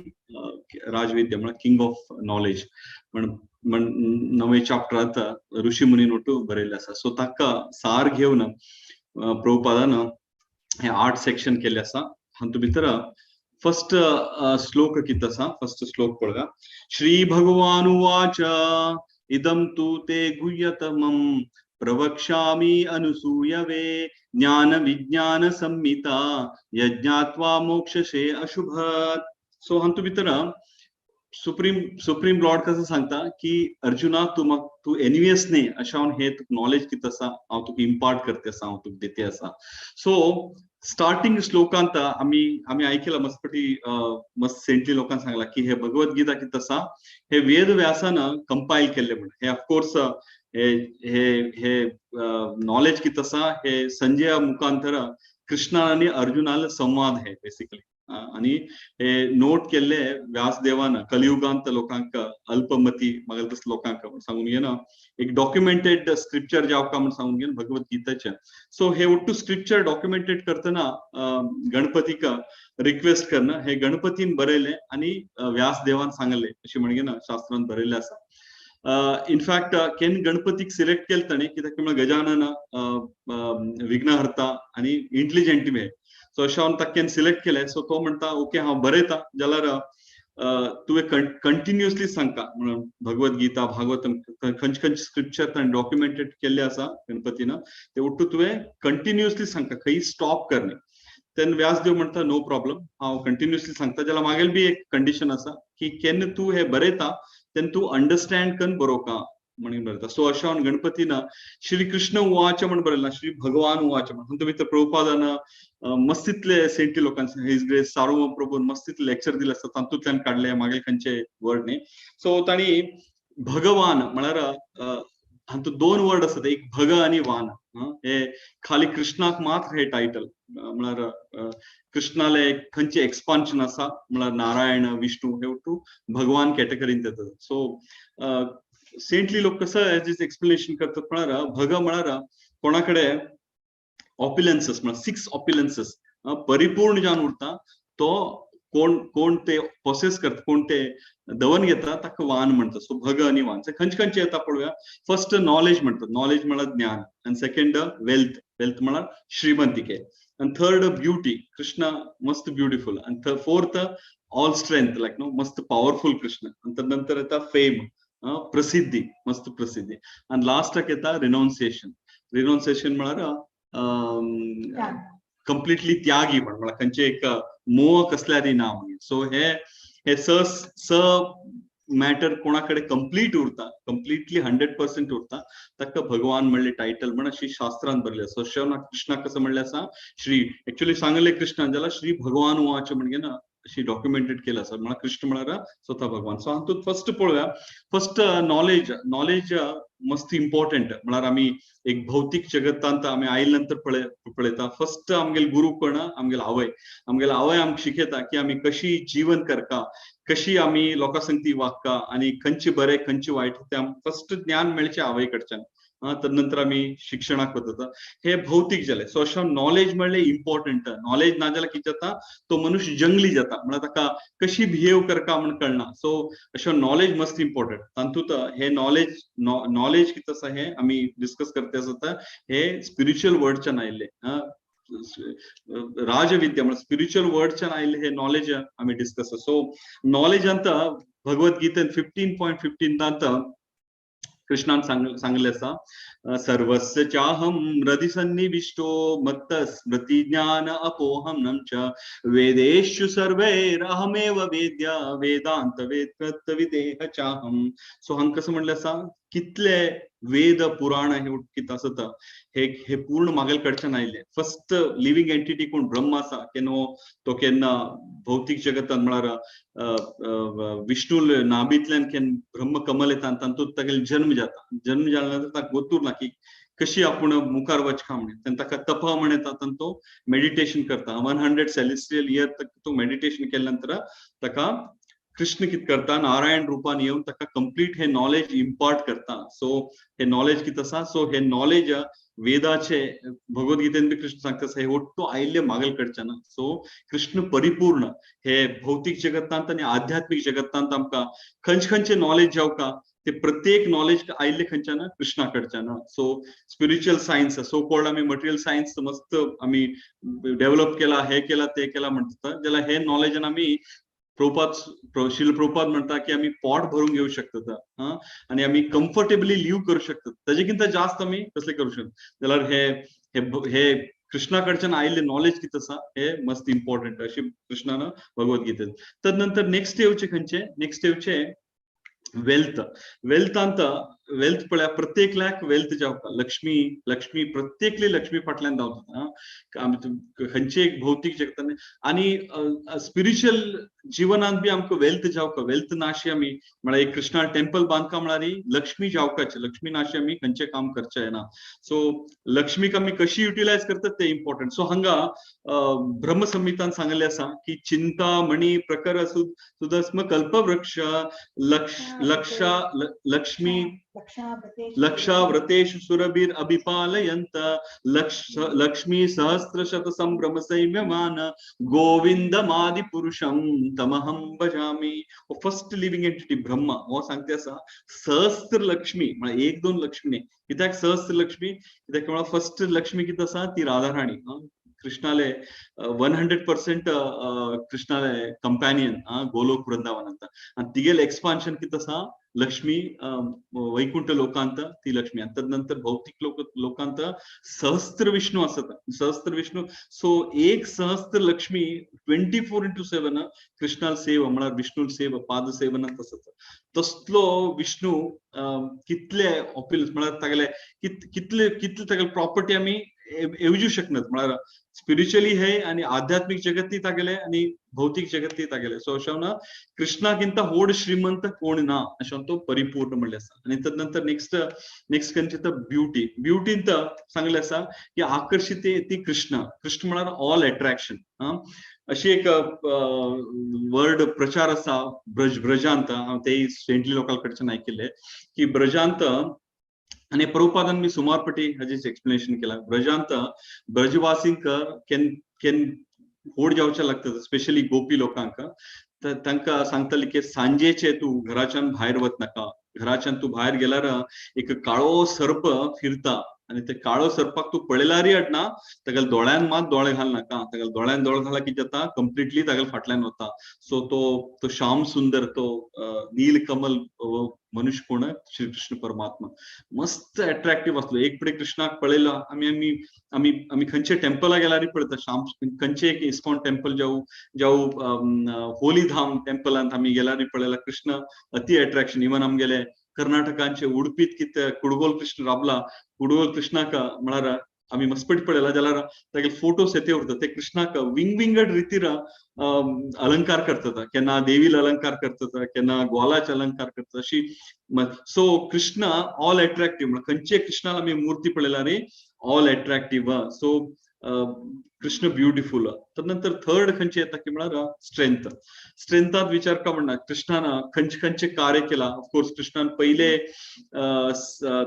राजविद्या, म्हळ्यार किंग ऑफ नॉलेज. म्हण म्हण नवे चॅप्टरांत ऋषी मुनी नोटू बरयल्लें आसा. सो ताका सार घेवन प्रभुपादान हे 8 सेक्शन केल्ले आसा. हातूंत भितर फर्स्ट श्लोक कितें आसा, फर्स्ट श्लोक पळोवया. श्री भगवान उवाच इदं तु ते गुह्यतमं प्रवक्ष्यामि अनुसूयवे ज्ञान विज्ञान संहिता यज्ञात्वा मोक्षशे अशुभात्. सो हातूंत भितर सुप्रीम सुप्रीम लॉर्ड कसं सांगता की अर्जुना, तू म्हाका तूं एनवियस न्ही, अशें हांव हे तुका नॉलेज कितें आसा हांव तुका इम्पार्ट करते आसा, हांव तुका दिते आसा. सो स्टार्टिंग श्लोकांत आमी आमी आयकला मस्पटी मस्त सेंटली लोकांक सांगला की हे भगवत गीता कितें आसा हे वेद व्यासान कंपायल केल्ले म्हण. हे ऑफकोर्स हे हे हे नॉलेज कितें आसा हे संजय मुखांतर कृष्णा आनी अर्जुनाल संवाद हे बेसिकली, आणि हे नोट केल्ले व्यासदेवान कलियुगांत लोकांक अल्पमती मागीर तस लोकांक सांगून घेना एक डॉक्युमेंटेड स्क्रिप्चर जावका म्हण सांगून घेवन भगवत गीताचे. सो हे ಒಟ್ಟು स्क्रिप्चर डॉक्युमेंटेड करतना गणपतीक रिक्वेस्ट करणं हे गणपतीन बरयले आणि व्यासदेवान सांगले अशें म्हणगे ना शास्त्रान बरयल्लें आसा. इनफॅक्ट केन गणपतीक सिलेक्ट केले ताणें कित्याक म्हळ्यार गजानन विघ्नहर्ता आणि इंटेलिजंट बी. सो अशें हांव ताका केन सिलेक्ट केलें. सो तो म्हणटा ओके हांव बरयता जाल्यार तुवें कंटिन्युअसली सांगता म्हणून भगवत गीता भागवतम खंयचे खंयचे स्क्रिप्चर ताणें डॉक्युमेंटेड केल्ले आसा गणपतीन ते ಒಟ್ಟು तुवें कंटिन्युअसली सांगता, खंय स्टॉप करनी. तेन्ना व्यासदेव म्हणटा नो प्रॉब्लम, हांव कंटिन्युअसली सांगता, जाल्यार मागीर बी एक कंडिशन आसा की केन्ना तूं हे बरयता तेन्ना तूं अंडरस्टँड करून बरोवका म्हणून बरयता. सो अशें हांव गणपतीन श्री कृष्ण उवाच म्हण बरयला, श्री भगवान उवाच म्हण. हातूंत भितर प्रभुपादान मस्तीतले सेंटी लोकांचे his grace सार्वभौम प्रभून मस्तीतले लेक्चर दिले आसा, तातूंतल्यान काडले मागीर खंयचे वर्ड न्ही. सो तांणी भगवान म्हळ्यार हातूंत दोन वर्ड आसात, एक भग आणि वान. हे खाली कृष्णाक मात्र हे टायटल म्हळ्यार कृष्णाले खंयचे एक्सपान्शन आसा म्हळ्यार नारायण विष्णू हे ಒಟ್ಟು भगवान कॅटेगरीन येतात. सो सेंटली लोक कसं एज एक्सप्लेनेशन करतात म्हळ्यार भग म्हळ्यार कोणाकडे ऑप्युलन्सेस म्हळ्यार 6 ऑप्युलन्सेस परिपूर्ण जावन उरता, तो कोण कोण ते पोसेस करता, कोण ते दवन घेता ताका वान म्हणटा. सो भग आणि वान खंयचे खंयचे येता पळोवया. फर्स्ट नॉलेज म्हणतात, नॉलेज म्हळ्यार ज्ञान, आनी सेकंड वेल्थ, वेल्थ म्हळ्यार श्रीमंतिके, आनी थर्ड ब्युटी, कृष्ण मस्त ब्युटिफुल, आनी fourth all strength like no मस्त पॉवरफुल कृष्ण, आनी नंतर येता फेम प्रसिद्धी मस्त प्रसिद्धी, आनी लास्टाक येता रिनाउन्सिएशन. रिनाउन्सिएशन म्हळ्यार कंप्लिटली त्यागी म्हण, म्हळ्यार खंयचे एक मोह कसल्यारी ना म्हणून. सो हे हे स स मॅटर कोणाकडे कंप्लीट उरता, कंप्लिटली 100% उरता ताका भगवान म्हणले टायटल म्हण अशी शास्त्रान बरयले आसा. सो कृष्णा कसं म्हणलें आसा, श्री एक्चुअली सांगले कृष्णान जाल्यार श्री भगवान उवाच म्हणजे ना अशी डॉक्युमेंटेड केलं आसा, म्हळ्यार कृष्ण म्हळ्यार स्वतः भगवान. सो हातूंत फर्स्ट पळोवया, फर्स्ट नॉलेज. नॉलेज मस्त इम्पॉर्टंट म्हळ्यार आमी एक भौतीक जगतांत आमी आयले नंतर पळयता फर्स्ट आमगेले गुरू कोण, आमगेले आवय. आमगेले आवय आमकां शिकयता की आमी कशी जीवन करका, कशी आमी लोकां संगती वागका आनी खंयचे बरें खंयचे वायट ते आमकां फर्स्ट ज्ञान मेळचें आवय कडच्यान, तर नंतर आमी शिक्षणाक वता. हे भौतीक जालें. सो अशें नॉलेज म्हणलें इम्पॉर्टंट. नॉलेज ना जाल्यार कितें जाता, तो मनुष्य जंगली जाता, म्हळ्यार ताका कशी बिहेव करका म्हण कळना. सो अशें नॉलेज मस्त इम्पॉर्टंट. तातूंत हे नॉलेज नॉलेज कितें आसा हे आमी डिस्कस करते आसता, हे स्पिरिच्युअल वर्डच्यान आयिल्ले राजविद्या म्हळ्यार स्पिरिच्युअल वर्डच्यान आयिल्ले हे नॉलेज आमी डिस्कस. सो नॉलेज अंत भगवत गीतेन 15.15 कृष्णान सांगले आसा, सर्वस्य चाहं हृदि सन्निविष्टो मत्त स्मृति ज्ञान अपोहनं च वेदेषु सर्वैरहमेव वेद्य वेदांत वेद विदेह चाहं. सो हांगा कसं म्हणलें आसा, कितले वेद पुराण हे कितें आसता हे हे पूर्ण मागेल कडच्यान आयिल्ले. फर्स्ट लिव्हिंग एंटिटी कोण, ब्रह्म आसा. केन्ना तो केन्ना भौतीक जगतान म्हळ्यार विष्णू नाभींतल्यान केन्ना ब्रह्म कमल येता आनी तातूंत तागेलो जन्म जाता. जन्म जाल्या नंतर ताका गोतूर ना की कशी आपूण मुखार वचका म्हणून, तेन्ना ताका तप म्हण येता, तेन्ना तो मेडिटेशन करता. 100 सेलेस्टियल इयर तो मेडिटेशन केल्या नंतर ताका कृष्ण कित करता, नारायण रुपान येवन ताका कंप्लीट हे नॉलेज इम्पार्ट करता. सो हे नॉलेज कित आसा, सो हे नॉलेज वेदाचे, भगवद्गीतेन बी कृष्ण सांगता आसा, हे ಒಟ್ಟು आयिल्ले मागल कडच्यान. सो कृष्ण परिपूर्ण हे भौतिक जगतांत आनी आध्यात्मिक जगतांत आमकां खंयचे खंयचे नॉलेज जावका, ते प्रत्येक नॉलेज आयिल्ले खंयच्यान, कृष्णा कडच्यान. So spiritual science, so called आमी मटेरियल सायन्स मस्त आमी डेव्हलप केला, हे केला, ते केला म्हणटा, जाल्यार हे नॉलेजान आमी प्रभुपाद, श्रील प्रभुपाद म्हणटा की आमी पोट भरून घेऊ शकतात आणि आमी कम्फर्टेबली लिव्ह करू शकतात, ताजे जास्त आमी कसले करू शकतात. जाल्यार हे हे हे कृष्णा कडच्यान आयिल्ले नॉलेज कितें आसा, हे मस्त इम्पॉर्टंट अशी कृष्णान भगवद्गीतेत. तदनंतर नेक्स्ट येवचे खंयचे, नेक्स्ट येवचे वेल्थ. वेल्थांत वेल्थ पळया, प्रत्येकल्याक वेल्थ जावका, लक्ष्मी, लक्ष्मी, प्रत्येकली लक्ष्मी फाटल्यान धांवता. खंयचे एक भौतीक जगतान आणि स्पिरिच्युअल जिवनांत बी आमकां वेल्थ जावका. वेल्थ नाशी आमी म्हळ्यार एक कृष्णा टेम्पल बांदका म्हळ्यार लक्ष्मी जावकाचे, लक्ष्मी नाशी आमी खंयचे काम करचे येना. सो लक्ष्मीक आमी कशी युटिलायज करतात ते इम्पॉर्टंट. सो हांगा ब्रह्मसंहितान सांगले आसा की चिंतामणी प्रकर सुदस्म कल्पवृक्ष लक्ष लक्षा लक्ष्मी लक्षाव्रतेषु सुरभिर अभिपालयन्त लक्ष लक्ष्मी सहस्र शत संभ्रम सैम्यमान गोविंदमादि पुरुषं तमहं भजामि. फर्स्ट लिव्हिंग एंटिटी ब्रह्मा हो सांगते आसा, सहस्र लक्ष्मी म्हळ्यार एक दोन लक्ष्मी न्ही. कित्याक सहस्र लक्ष्मी? कित्याक म्हळ्यार फर्स्ट लक्ष्मी कितें आसा, ती राधाराणी, कृष्णाले 100% कृष्णाले कंपॅनियन गोलोक वृंदावनांत. आणि तिगेले एक्सपान्शन कितें आसा, लक्ष्मी वैकुंठ लोकांत ती लक्ष्मी. आणि तदनंतर भौतिक लोक लोकांत सहस्त्र विष्णू आसत, सहस्त्र विष्णू. सो एक सहस्त्र लक्ष्मी 24x7 कृष्णाल सेवा म्हळ्यार विष्णू सेवा पाद सेवनांत आसत. तसलो विष्णू कितले ऑपिल म्हळ्यार तागेले कितले कितले तागेले प्रॉपर्टी आमी येवजू शकनात. म्हळ्यार स्पिरिच्युअली हे आणि आध्यात्मिक जगती तागेले आणि भौतिक जगती तागेले. सो अशें ना, कृष्णाकिंत होड श्रीमंत कोण ना, अशें तो परिपूर्ण म्हणले आसा. आणि तदनंतर नेक्स्ट नेक्स्ट खंयचे तर ब्युटी. ब्युटींत सांगले आसा की आकर्षित ती कृष्ण. कृष्ण म्हळ्यार ऑल अट्रॅक्शन. अशी एक वर्ड प्रचार आसा ब्रज ब्रजांत, हांव तेय सेंटली लोकां कडच्यान आयकिल्ले की ब्रजांत, आणि प्रभुपादान मी सुमार पटी हाजेच एक्सप्लेनेशन केला, ब्रजांत ब्रजवासींक केन केन होड जावचे लागता, स्पेशली गोपी लोकांक, तर तांकां सांगताली की सांजेचे तूं घराच्यान भायर वचनाका, घराच्यान तूं भायर गेल्यार एक काळो सर्प फिरता आणि ते काळो सर्पाक तूं पळयल्यारय अडना, तागेल्या दोळ्यान मात दोळे घालनाका, तागेल्या दोळ्यान दोळे घाला की जाता, कंप्लिटली तागेल्या फाटल्यान वता. सो तो तो श्याम सुंदर, तो नीलकमल मनुष्य कोण, श्री कृष्ण परमात्मा मस्त अट्रॅक्टिव्ह असलो. एक पडे कृष्णाक पळयला आमी आमी आमी आमी खंयचे टेम्पला गेल्यार पळयता, श्याम खंयचे एक इस्कॉन टेम्पल जावं जावं होली धाम टेम्पलांत आमी गेल्यार पळयला कृष्ण अति अट्रॅक्शन. इवन आमगेले कर्नाटकांचे उडपीत कितें कुडगोल कृष्ण राबला, कुडगोल कृष्णाक म्हळ्यार आमी मस्पट पळयला जाल्यार तागेले फोटोस येते उरता. ते कृष्णाक विंगविंगड रितीर अलंकार करतात, केन्ना देवील अलंकार करतात, केन्ना ग्वालाचे अलंकार करतात अशी. सो कृष्ण ऑल अट्रॅक्टिव्ह, म्हळ्यार खंयचे कृष्णाला आमी मूर्ती पळयला रे, all attractive. So Krishna beautiful. तर नंतर थर्ड खंयचे येता की म्हळ्यार स्ट्रेंथ. स्ट्रेंथात विचार का म्हणना, कृष्णान खंयचे खंयचे कार्य केला. ऑफकोर्स कृष्णान पयले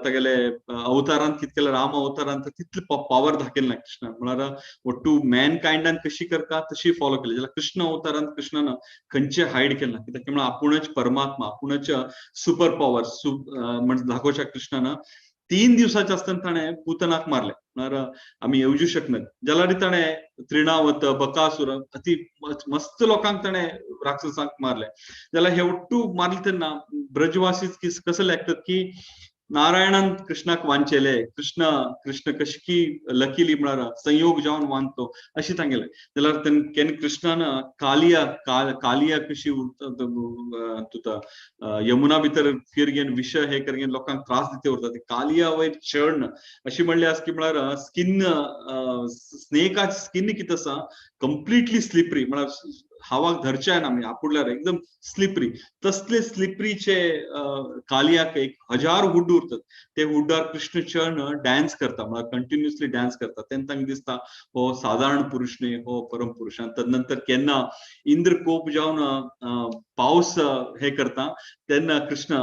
तागेले अवतारांत कितें केला, राम अवतारांत तितले पावर दाखयले ना कृष्णान, म्हळ्यार ಒಟ್ಟು मॅन काइंडान कशी करता तशी फॉलो केली. जाल्यार कृष्ण अवतारांत कृष्णान खंयचे हायड केला, कित्याक म्हळ्यार आपूणच परमात्मा, आपूणच सुपर पॉवर म्हण दाखोवच्या कृष्णान 3 दिवसाचे आसतना ताणें पुतनाक मारले, म्हळ्यार आमी येवजू शकनात. जाल्यार ताणें त्रिणावत, बकासुर, अति मस्त लोकांक ताणें राक्षसांक मारले. जाल्यार हे ಒಟ್ಟು मारले तेन्ना ब्रजवासी कसं लागतात की नारायणान कृष्णाक वांचेले, कृष्ण कृष्ण कशी की लकीली म्हळ्यार संयोग जावन वांचतो अशी सांगले. जाल्यार केन्ना कृष्णान कालिया कालिया कशी उरता तुता यमुना भितर फिर घेवन विष हे कर घेवन लोकांक त्रास दिते उरता, ते कालिया वयर चढण अशी म्हणले आसा की म्हळ्यार स्किन स्नेकाची स्किन कितें आसा कंप्लिटली स्लिपरी, म्हळ्यार हावाक धरचे ना आमी आपुडल्यार एकदम स्लिपरी, तसले स्लिपरीचे कालियाक 1000 हुड्ड उरतात. ते हुड्डार कृष्ण चरण डान्स करता, म्हळ्यार कंटिन्युअसली डान्स करता. तेन्ना तांकां दिसता हो साधारण पुरुष न्ही, हो परम पुरुष. आनी तदनंतर केन्ना इंद्र कोप जावन पावस हे करता तेन्ना कृष्ण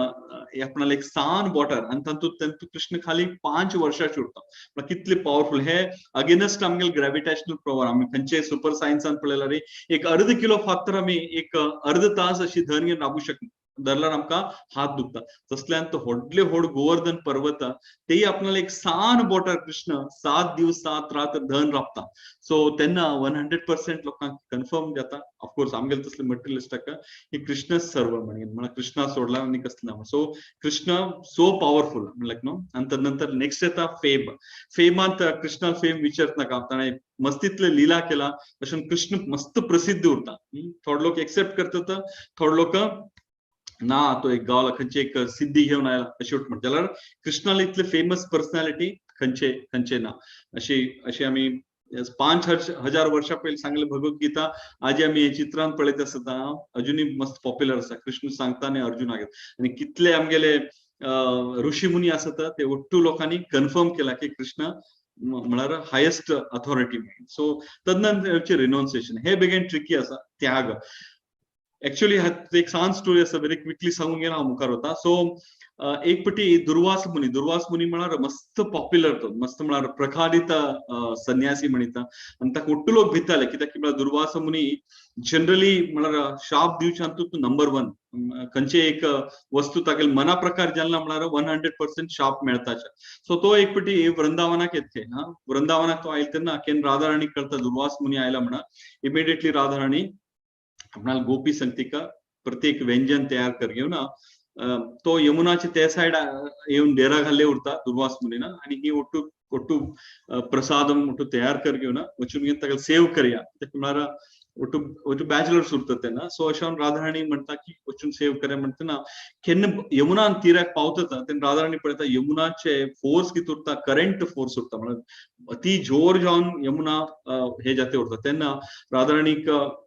आपणाले एक सान बोटार आनी तातूंत कृष्ण खाली 5 वर्षां उरता. म्हळ्यार कितले पावरफुल हे अगेन्स्ट आमगेले ग्रॅविटेशनल पॉवर. आमी खंयचे सुपर सायन्सान पळयल्यार एक अर्द किलो फातर आमी एक अर्द तास अशी धन घेवन राबू शकना, धरल्यार आमकां हात दुखता. तसल्यान तो व्हडले व्हड गोवर्धन पर्वत तेय आपणाले एक सान बोटार कृष्ण 7 दिवस 7 रात धन राबता. सो तेन्ना 100% लोकांक कन्फर्म जाता. ऑफकोर्स आमगेले तसले मटेरियलिस्टाक ही कृष्ण सर्व म्हणल्यार कृष्णा सोडला आनी कसलें ना. सो कृष्ण सो पावरफुल म्हणल्यार न्हू. आनी तदनंतर नेक्स्ट येता फेम. फेमांत कृष्णा फेम विचारत नाका, ताणें मस्तीतले लीला केला अशें कृष्ण मस्त प्रसिद्ध उरता. थोडे लोक एक्सेप्ट करतात, थोडे लोक ना, तो एक गावला खंयची एक सिद्धी घेवन आयला अशें म्हणटा. जाल्यार कृष्णाला इतले फेमस पर्सनॅलिटी खंयचे खंयचे ना. अशी अशी आमी 5000 वर्षां पयलीं सांगले भगवद्गीता आजी आमी हे चित्रान पळयत आसता, अजुनूय मस्त पॉप्युलर आसा. कृष्ण सांगता आनी अर्जुनाक, आनी कितले आमगेले ऋषी मुनी आसता ते ఒట్టు लोकांनी कन्फर्म केला की कृष्ण म्हळ्यार हायेस्ट अथॉरिटी. सो तदनंतर रिनोन्सिएशन हे बेगीन ट्रिकी आसा. त्याग एक्चुअली एक सान स्टोरी आसा, व्हेरी क्विकली सांगून गेला हांव मुखार वता. सो एक पटी दुर्वास मुनी, दुर्वास मुनी म्हळ्यार मस्त पॉप्युलर तो, मस्त म्हळ्यार प्रखादित संन्यासी म्हणिता आनी ताका ఒట్టు लोक भिताले. कित्याक म्हळ्यार दुर्वास मुनी जनरली म्हळ्यार शाप दिवच्यान तूं नंबर 1, खंयचे एक वस्तू तागेले मना प्रकार जालना म्हळ्यार 100% शाप मेळताचे. सो तो एक पटी वृंदावनाक येतले, हा वृंदावनाक तो आयल तेन्ना केन्ना राधाराणी कळता दुर्वास मुनी आयला म्हणा, इमिडिएटली राधाराणी आपणाला गोपी संगतिका प्रत्येक व्यंजन तयार कर घेवन तो यमुनाचे त्या सायड येवन डेरा घाल्ले उरता दुर्वास मुनीना, आनी ही ಒಟ್ಟು ಒಟ್ಟು प्रसादम ಒಟ್ಟು तयार कर घेवन वचून घेवन ताका सेव करया. म्हळ्यार ಒಟ್ಟು ಒಟ್ಟು बॅचलर्स उरतात तेन्ना. सो अशें राधाराणी म्हणटा की वचून सेव करया म्हणटा केन्ना यमुना तीराक पावता तेन्ना राधाराणी पळयता यमुनाचे फोर्स कितें उरता, करंट फोर्स उरता, म्हळ्यार अति जोर जावन यमुना हे जाते उरता. तेन्ना राधाराणीक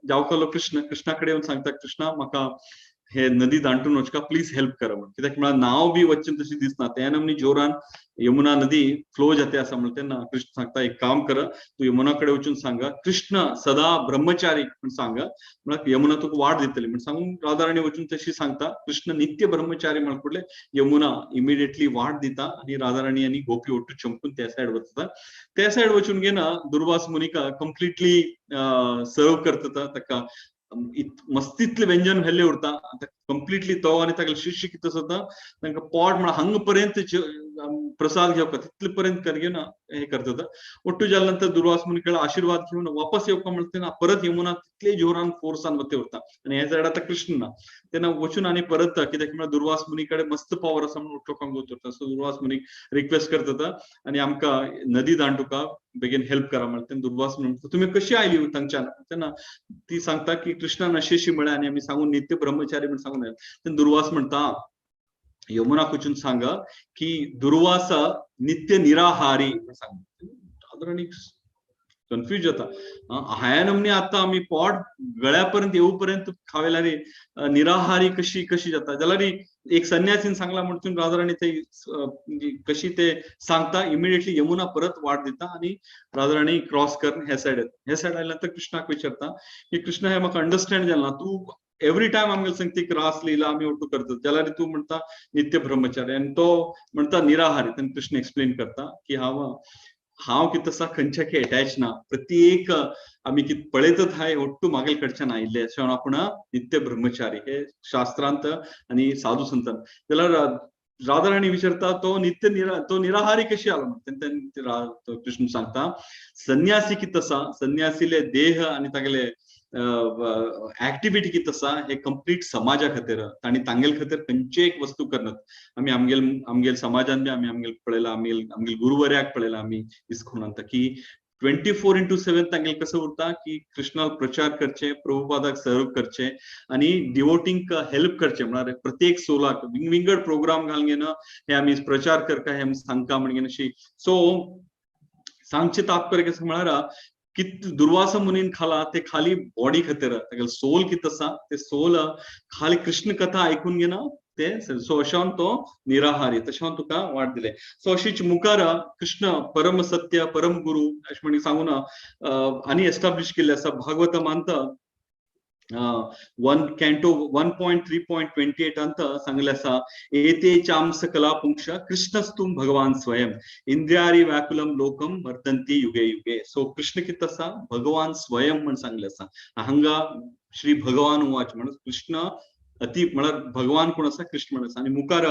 जावकलो कृष्ण, कृष्णा कडेन येवन सांगता कृष्णा म्हाका हे नदी दांटून वचका प्लीज हेल्प करा म्हणून. कित्याक म्हळ्यार नाव बी वचचें तशी दिसना, त्या नमनी जोरान यमुना नदी फ्लो जाते आसा म्हणून. तेन्ना कृष्ण सांगता एक काम कर, तूं यमुना कडेन वचून सांगा कृष्ण सदा ब्रह्मचारी म्हण सांगा, म्हळ्यार यमुना तुका वाट दितली म्हण सांगून राधाराणी वचून तशी सांगता कृष्ण नित्य ब्रह्मचारी म्हण फुडले यमुना इमिडिएटली वाट दिता आनी राधाराणी आनी गोपी ಒಟ್ಟು चमकून त्या सायड वता. त्या सायड वचून घेना दुर्वास मुनिका कंप्लिटली सर्व करता, ताका मस्तीतले व्यंजन व्हेल्ले उरता कंप्लिटली तो आनी तागेले शिष्य कितें आसता तांकां पोट म्हळ्यार हांगा पर्यंत प्रसाद घेवपा तितले पर्यंत कर घेवन हे करता. ಒಟ್ಟು जाल्या नंतर दुर्वास मुनी कडेन आशीर्वाद घेवन वापस येवपा म्हणटा तेन्ना परत यमुना तितले जोरान फोर्सान वते उरता आनी हे सायड आतां कृष्ण ना, तेन्ना वचून आनी परत कित्याक म्हळ्यार दुर्वास मुनी कडेन मस्त पावर आसा म्हणून लोकांक वत उरता. सो दुर्वास मुनीक रिक्वेस्ट करता आनी आमकां नदी दांडुका बेगीन हेल्प करा म्हणटा. तेन्ना दुर्वास मुनी म्हणटा तुमी कशी आयली तांच्यान, तेन्ना ती सांगता की कृष्णान अशी म्हळ्या आनी आमी सांगून नित्य ब्रह्मचारी म्हण सांगून आयले. तेन्ना दुर्वास म्हणटा यमुना वचून सांगा की दुर्वास नित्य निराहारी सांग. राधाराणी कन्फ्युज जाता, हायानमनी आता आमी पोट गळ्यापर्यंत येऊपर्यंत खावेला रे, निराहारी कशी कशी जाता. जाल्यार एक संन्यासीन सांगला म्हणून राधाराणी ते कशी ते सांगता, इमिडिएटली यमुना परत वाट दिता आनी राधाराणी क्रॉस करून हे सायड येता. हे सायड आयल्या नंतर कृष्णाक विचारता की कृष्ण हे म्हाका अंडरस्टँड जालें ना, तूं एव्हरी टायम आमगेले संगतीक रास लीला आमी ಒಟ್ಟು करतात, जाल्यार तूं म्हणटा नित्य ब्रह्मचारी आनी तो म्हणटा निराहारी. तेन्ना कृष्ण एक्सप्लेन करता की हांव हांव कितें आसा खंयच्याक अटॅच ना, प्रत्येक आमी कितें पळयतात हाय ಒಟ್ಟು मागेल कडच्यान आयिल्ले, अशें आपूण नित्य ब्रह्मचारी हे शास्त्रांत आनी साधू संतान. जाल्यार राधाराणी विचारता तो नित्य निरा तो निराहारी कशी आलो तेन्ना कृष्ण सांगता संन्यासी कितें आसा, संन्यासीले देह आनी तागेले ऍक्टिव्हिटी कितें आसा हे कंप्लीट समाजा खातीर तांणी तांगेल खातीर खंयची एक वस्तू करनात. आमी आमगेल आमगेल समाजान बी आमी आमगेल पळयला, आमगेल आमगेल गुरुवर्याक पळयला आमी इस्कोनांत की 24/7 तांगेल कसं उरता की कृष्णाक प्रचार करचे, प्रभुपादाक सर्व करचे आनी डिवोटींक हेल्प करचे, म्हळ्यार प्रत्येक सोलाक विंगड प्रोग्राम घालून घेवन हे आमी प्रचार करका, हे आमी सांगता म्हणून अशी. सो सांगचे तात्पर्य कसं म्हळ्यार कित दुर्वासा मुनीन खाला ते खाली बॉडी खातीर, तागेले सोल कित आसा ते सोल खाली कृष्ण कथा आयकून घेना ते. सो अशें तो निराहारी, तशें तुका वाट दिले. सो अशीच मुखार कृष्ण परम सत्य परम गुरु अशें म्हणी सांगून आनी एस्टाब्लिश केल्ले आसा. भागवतमांत 1 canto 1.3.28 अंत सांगले आसा, एते चांस कला पुंक्ष कृष्णस्तुम भगवान स्वयं इंद्रियारी व्याकुलम लोकम वर्तंती युगे युगे. सो कृष्ण कित आसा, भगवान स्वयं म्हण सांगले आसा. हांगा श्री भगवान उवाच म्हणून कृष्ण अति म्हळ्यार भगवान कोण आसा, कृष्ण म्हण आसा. आनी मुखार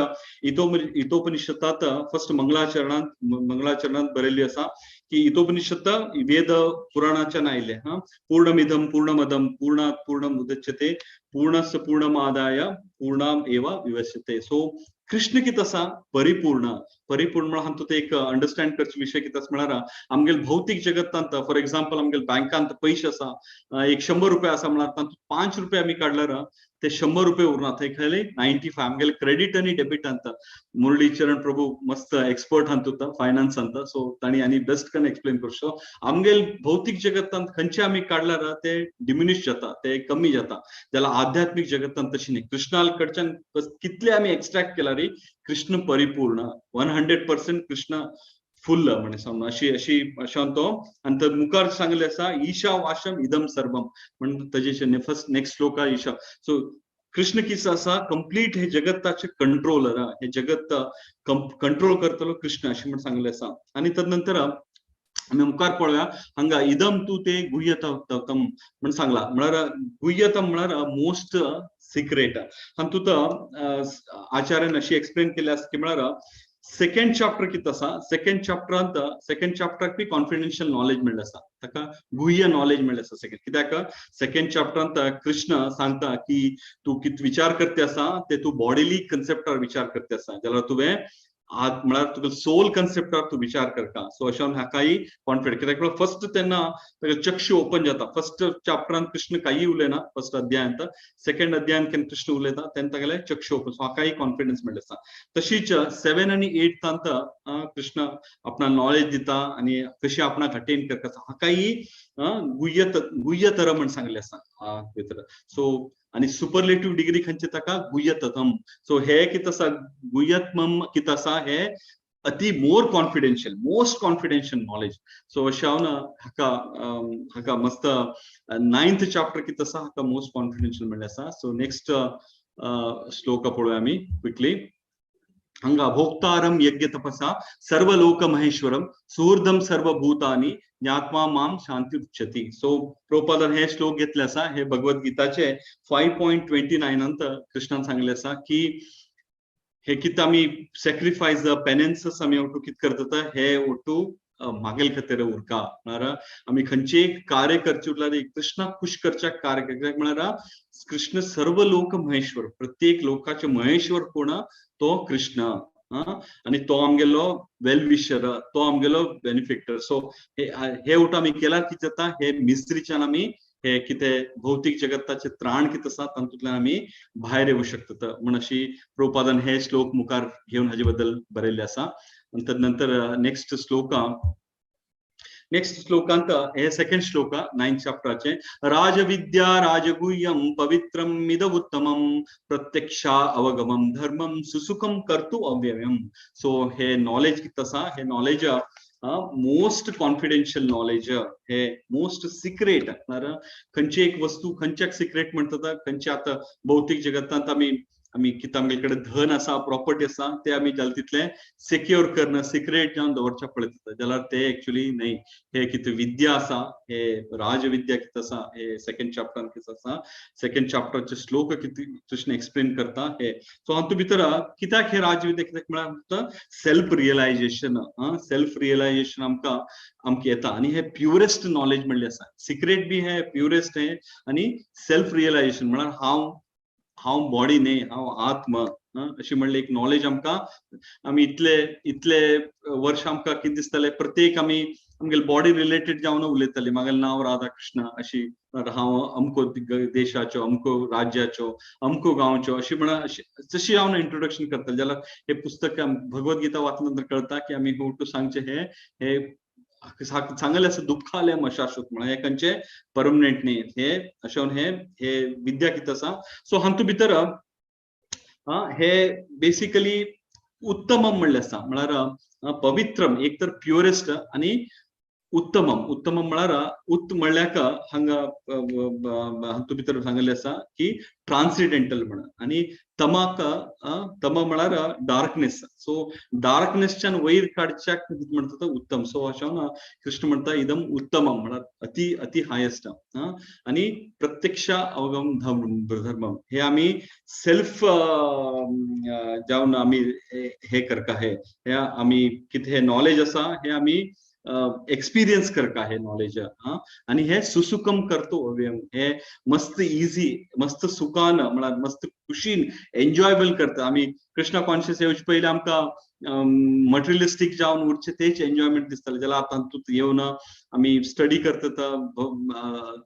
इतोपनिषदात फर्स्ट मंगळाचरणांत बरयल्ली आसा की इतोपनिषद वेद पुराणाच्यान आयिल्लें. हा, पूर्णमिदम पूर्णमदम पूर्णात् पूर्णम उदच्यते पूर्णस्य पूर्णमादाय पूर्णाम एव विवस्यते. सो कृष्ण कित आसा, परिपूर्ण. परिपूर्ण म्हळ्यार हातूंत एक अंडरस्टँड करचे विशय कितें आसा म्हळ्यार आमगेले भौतीक जगतांत फॉर एक्झाम्पल आमगेले बँकांत पयशे आसा, एक 100 रुपया आसा म्हळ्यार तातूंत 5 रुपया आमी काडल्यार ते 100 रुपये उरना, थंय खाली 95. आमगेले क्रेडिट आनी डेबिटांत मुरळीचरण प्रभू मस्त एक्सपर्ट हातूंत फायनान्सांत, सो तांणी आनी बेस्ट करून एक्सप्लेन करचो. आमगेले भौतीक जगतांत खंयचे आमी काडल्यार ते डिमिनिश जाता, ते कमी जाता. जाल्यार आध्यात्मीक जगतांत तशी न्ही. कृष्णा कडच्यान कितले आमी एक्सट्रॅक्ट केला रे, कृष्ण परिपूर्ण 100% कृष्ण फुल्ल म्हणे सांगून अशी अशी अशें तो. आनी तर मुखार सांगले आसा ईशा वाशम इदम सर्वम म्हण तजेचे फर्स्ट नेक्स्ट श्लोक ईशा. सो कृष्ण किस आसा, कंप्लीट हे जगताचे कंट्रोलर, हे जगत कंट्रोल करतलो कृष्ण अशें म्हण सांगले आसा. आनी तदनंतर आमी मुखार पळोवया हांगा इदम तूं ते गुह्यतम म्हण सांगला. म्हळ्यार गुह्यतम म्हळ्यार मोस्ट सिक्रेट. हातूंत आचार्यान अशी एक्सप्लेन केल्ले आसा की म्हळ्यार सेकंड चॅप्टर कितें आसा, सेकंड चॅप्टरांत सेकंड चॅप्टराक बी कॉन्फिडेन्शियल नॉलेज मेळ्ळें आसा, ताका गुह्य नॉलेज मेळ्ळें आसा सेकंड. कित्याक सेकंड चॅप्टरांत कृष्ण सांगता की तूं कितें विचार करते आसा ते तूं बॉडीली कन्सेप्टार विचार करते आसा, जाल्यार तुवें म्हळ्यार तुका सोल कन्सेप्टार तूं विचार करता. सो अशें हाकाय कॉन्फिडंट कित्याक फर्स्ट तेन्ना ताका चक्षु ओपन जाता. फर्स्ट चॅप्टरान कृष्ण कांय उलयना फर्स्ट अध्यायांत, सेकंड अध्यायांत केन्ना कृष्ण उलयता तेन्ना तागेले चक्षु ओपन, सो हाकाय कॉन्फिडन्स मेळ्ळें आसा. तशीच 7 आनी 8 कृष्ण आपणा नॉलेज दिता आनी कशी आपणाक अटेन करता हाकाय गुह्यतर म्हण सांगलें आसा भितर. सो आनी सुपरलेटिव्ह डिग्री खंयची ताका गुह्यतम. सो हे कितें आसा गुह्यतम कितें आसा हे अति more confidential, most confidential knowledge. So अशें हांव हाका हाका मस्त 9th chapter कितें आसा हाका मोस्ट कॉन्फिडेन्शियल म्हणलें आसा. सो नेक्स्ट श्लोक पळोवया आमी क्विकली. हांगा भोक्तारम यज्ञ तपसा सर्वलोक महेश्वरम सुहृदम सर्वभूतानि ज्ञात्वा माम शांती उच्यती. सो प्रभुपादान हे श्लोक घेतले आसा, हे भगवद्गीताचे 5.29 कृष्णान सांगले आसा की हे कितें आमी सॅक्रिफायस पेनन्सस आमी ओटू कितें करता हे ओटू मागेल खातीर उरका. म्हळ्यार आमी खंयचे एक कार्य करचे उरल्यार कृष्णाक खुश करच्याक कार्य कित्याक म्हळ्यार कृष्ण सर्व लोक महेश्वर, प्रत्येक लोकाचे महेश्वर कोण तो कृष्ण आनी तो आमगेलो वेल विशर, तो आमगेलो बेनिफिक्टर. सो हे ओटू आमी केल्यार कितें जाता, हे मिस्त्रीच्यान आमी हे कितें भौतीक जगताचे त्राण कितें आसा तातूंतल्यान आमी भायर येवं शकतात म्हण अशी प्रभुपादान हे श्लोक मुखार घेवन हाजे बद्दल बरयल्ले आसा. आनी तदनंतर नेक्स्ट श्लोका, नेक्स्ट श्लोकांत हे सेकंड श्लोक 9th चॅप्टराचे, राजविद्या राजगुह्यम पवित्रम इद उत्तमम प्रत्यक्षा अवगमम धर्मम सुसुखम कर्तु अव्ययम. सो हे नॉलेज कितें आसा, हे नॉलेज मोस्ट कॉन्फिडेन्शियल नॉलेज, हे मोस्ट सिक्रेट. म्हळ्यार खंयची एक वस्तू खंयच्याक सिक्रेट म्हणटा, खंयच्या आतां भौतीक जगतांत आमी आमी कितें आमगे कडेन धन आसा, प्रॉपर्टी आसा, ते आमी जालें तितलें सेक्योर करना, सिक्रेट जावन दवरच्या पळयता, जाल्यार ते एक्चुअली न्हय. हे कितें विद्या आसा, हे राजविद्या कितें आसा, हे सेकंड चॅप्टरान कितें आसा, सेकंड चॅप्टराचे श्लोक कितें कृष्ण एक्सप्लेन करता हे. सो हातूंत भितर कित्याक हे राजविद्या कित्याक म्हळ्यार सेल्फ रियलायजेशन, सेल्फ रियलायजेशन आमकां आमकां येता आनी हे प्युरेस्ट नॉलेज म्हणलें आसा. सिक्रेट बी हे प्युरेस्ट हे आनी सेल्फ रियलायजेशन म्हळ्यार हांव हांव बॉडी न्ही, हांव आत्म अशी म्हणले एक नॉलेज आमकां. आमी इतले इतले वर्ष आमकां कितें दिसतालें, प्रत्येक आमी आमगेले बॉडी रिलेटेड जावन उलयताली, म्हागेलें नांव राधाकृष्ण अशी, हांव अमको देशाचो, अमको राज्याचो, अमको गांवचो अशी म्हणा जशी हांव इंट्रोडक्शन करताले. जाल्यार हे पुस्तक भगवद्गीता वाचल्या नंतर कळटा की आमी हू टू सांगचे हे हे सांगले आसा, दुःखालयम अशाश्वत म्हळ्यार हे खंयचे परमनंट न्ही. हे अशें हे हे विद्या कितें आसा. सो हातूंत भितर हे बेसिकली उत्तमम म्हणलें आसा, म्हळ्यार पवित्रम, एक तर प्युअरेस्ट आनी उत्तमम. उत्तमम म्हळ्यार उत म्हणल्याक हांगा हातूंत भितर सांगिल्लें आसा की ट्रान्सिडेंटल म्हणून, आनी तमाक, तम म्हळ्यार डार्कनेस. सो डार्कनेसच्यान वयर काडच्याक म्हणटा तो उत्तम. सो अशें कृष्ण म्हणटा, इदम उत्तमम म्हळ्यार अति अति हायेस्ट. आनी प्रत्यक्ष अवगम धर्म हे आमी सेल्फ जावन आमी हे करका, हे हे आमी कितें नॉलेज आसा हे आमी एक्सपिरियन्स करका हे नॉलेज. आनी हे सुसुकम करतो अव्ययम, हे मस्त इझी, मस्त सुखान, म्हळ्यार मस्त खुशीन एन्जॉयबल करता. आमी कृष्णा कॉन्शियस येवचे पयलीं आमकां मटेरियलिस्टीक जावन उरचे तेच एन्जॉयमेंट दिसताले, जाल्यार आतां तातूंत येवन आमी स्टडी करता,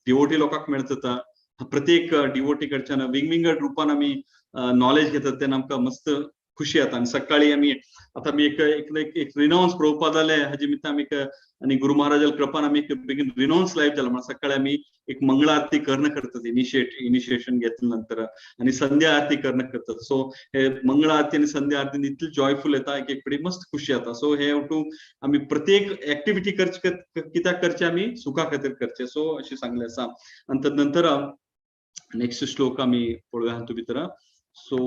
डिवोटी लोकांक मेळटा, प्रत्येक डिवोटी कडच्यान विंगविंगड रुपान आमी नॉलेज घेतात, तेन्ना आमकां मस्त खुशी जाता. आनी सकाळी आमी आतां आमी एक एक एक रिनाउन्स प्रभुपादाले हाजे निमित्तान आमी एक आनी गुरु महाराजाल्या कृपान आमी एक बेगीन रिनाउन्स लायफ जाला. म्हणून सकाळी आमी एक मंगळ आरती करणं करतात इनिशिएशन घेतल्या नंतर, आनी संध्या आरती करणं करतात. सो हे मंगळ आरती आनी संध्या आरती इतली जॉयफूल येता, एक एक फडी मस्त खुशी जाता. सो हे वटू आमी प्रत्येक एक्टिविटी करचे कित्याक करचे, आमी सुखा खातीर करचे. सो अशें सांगलें आसा. आनी तदनंतर नेक्स्ट श्लोक आमी पळोवया हातूंत भितर. सो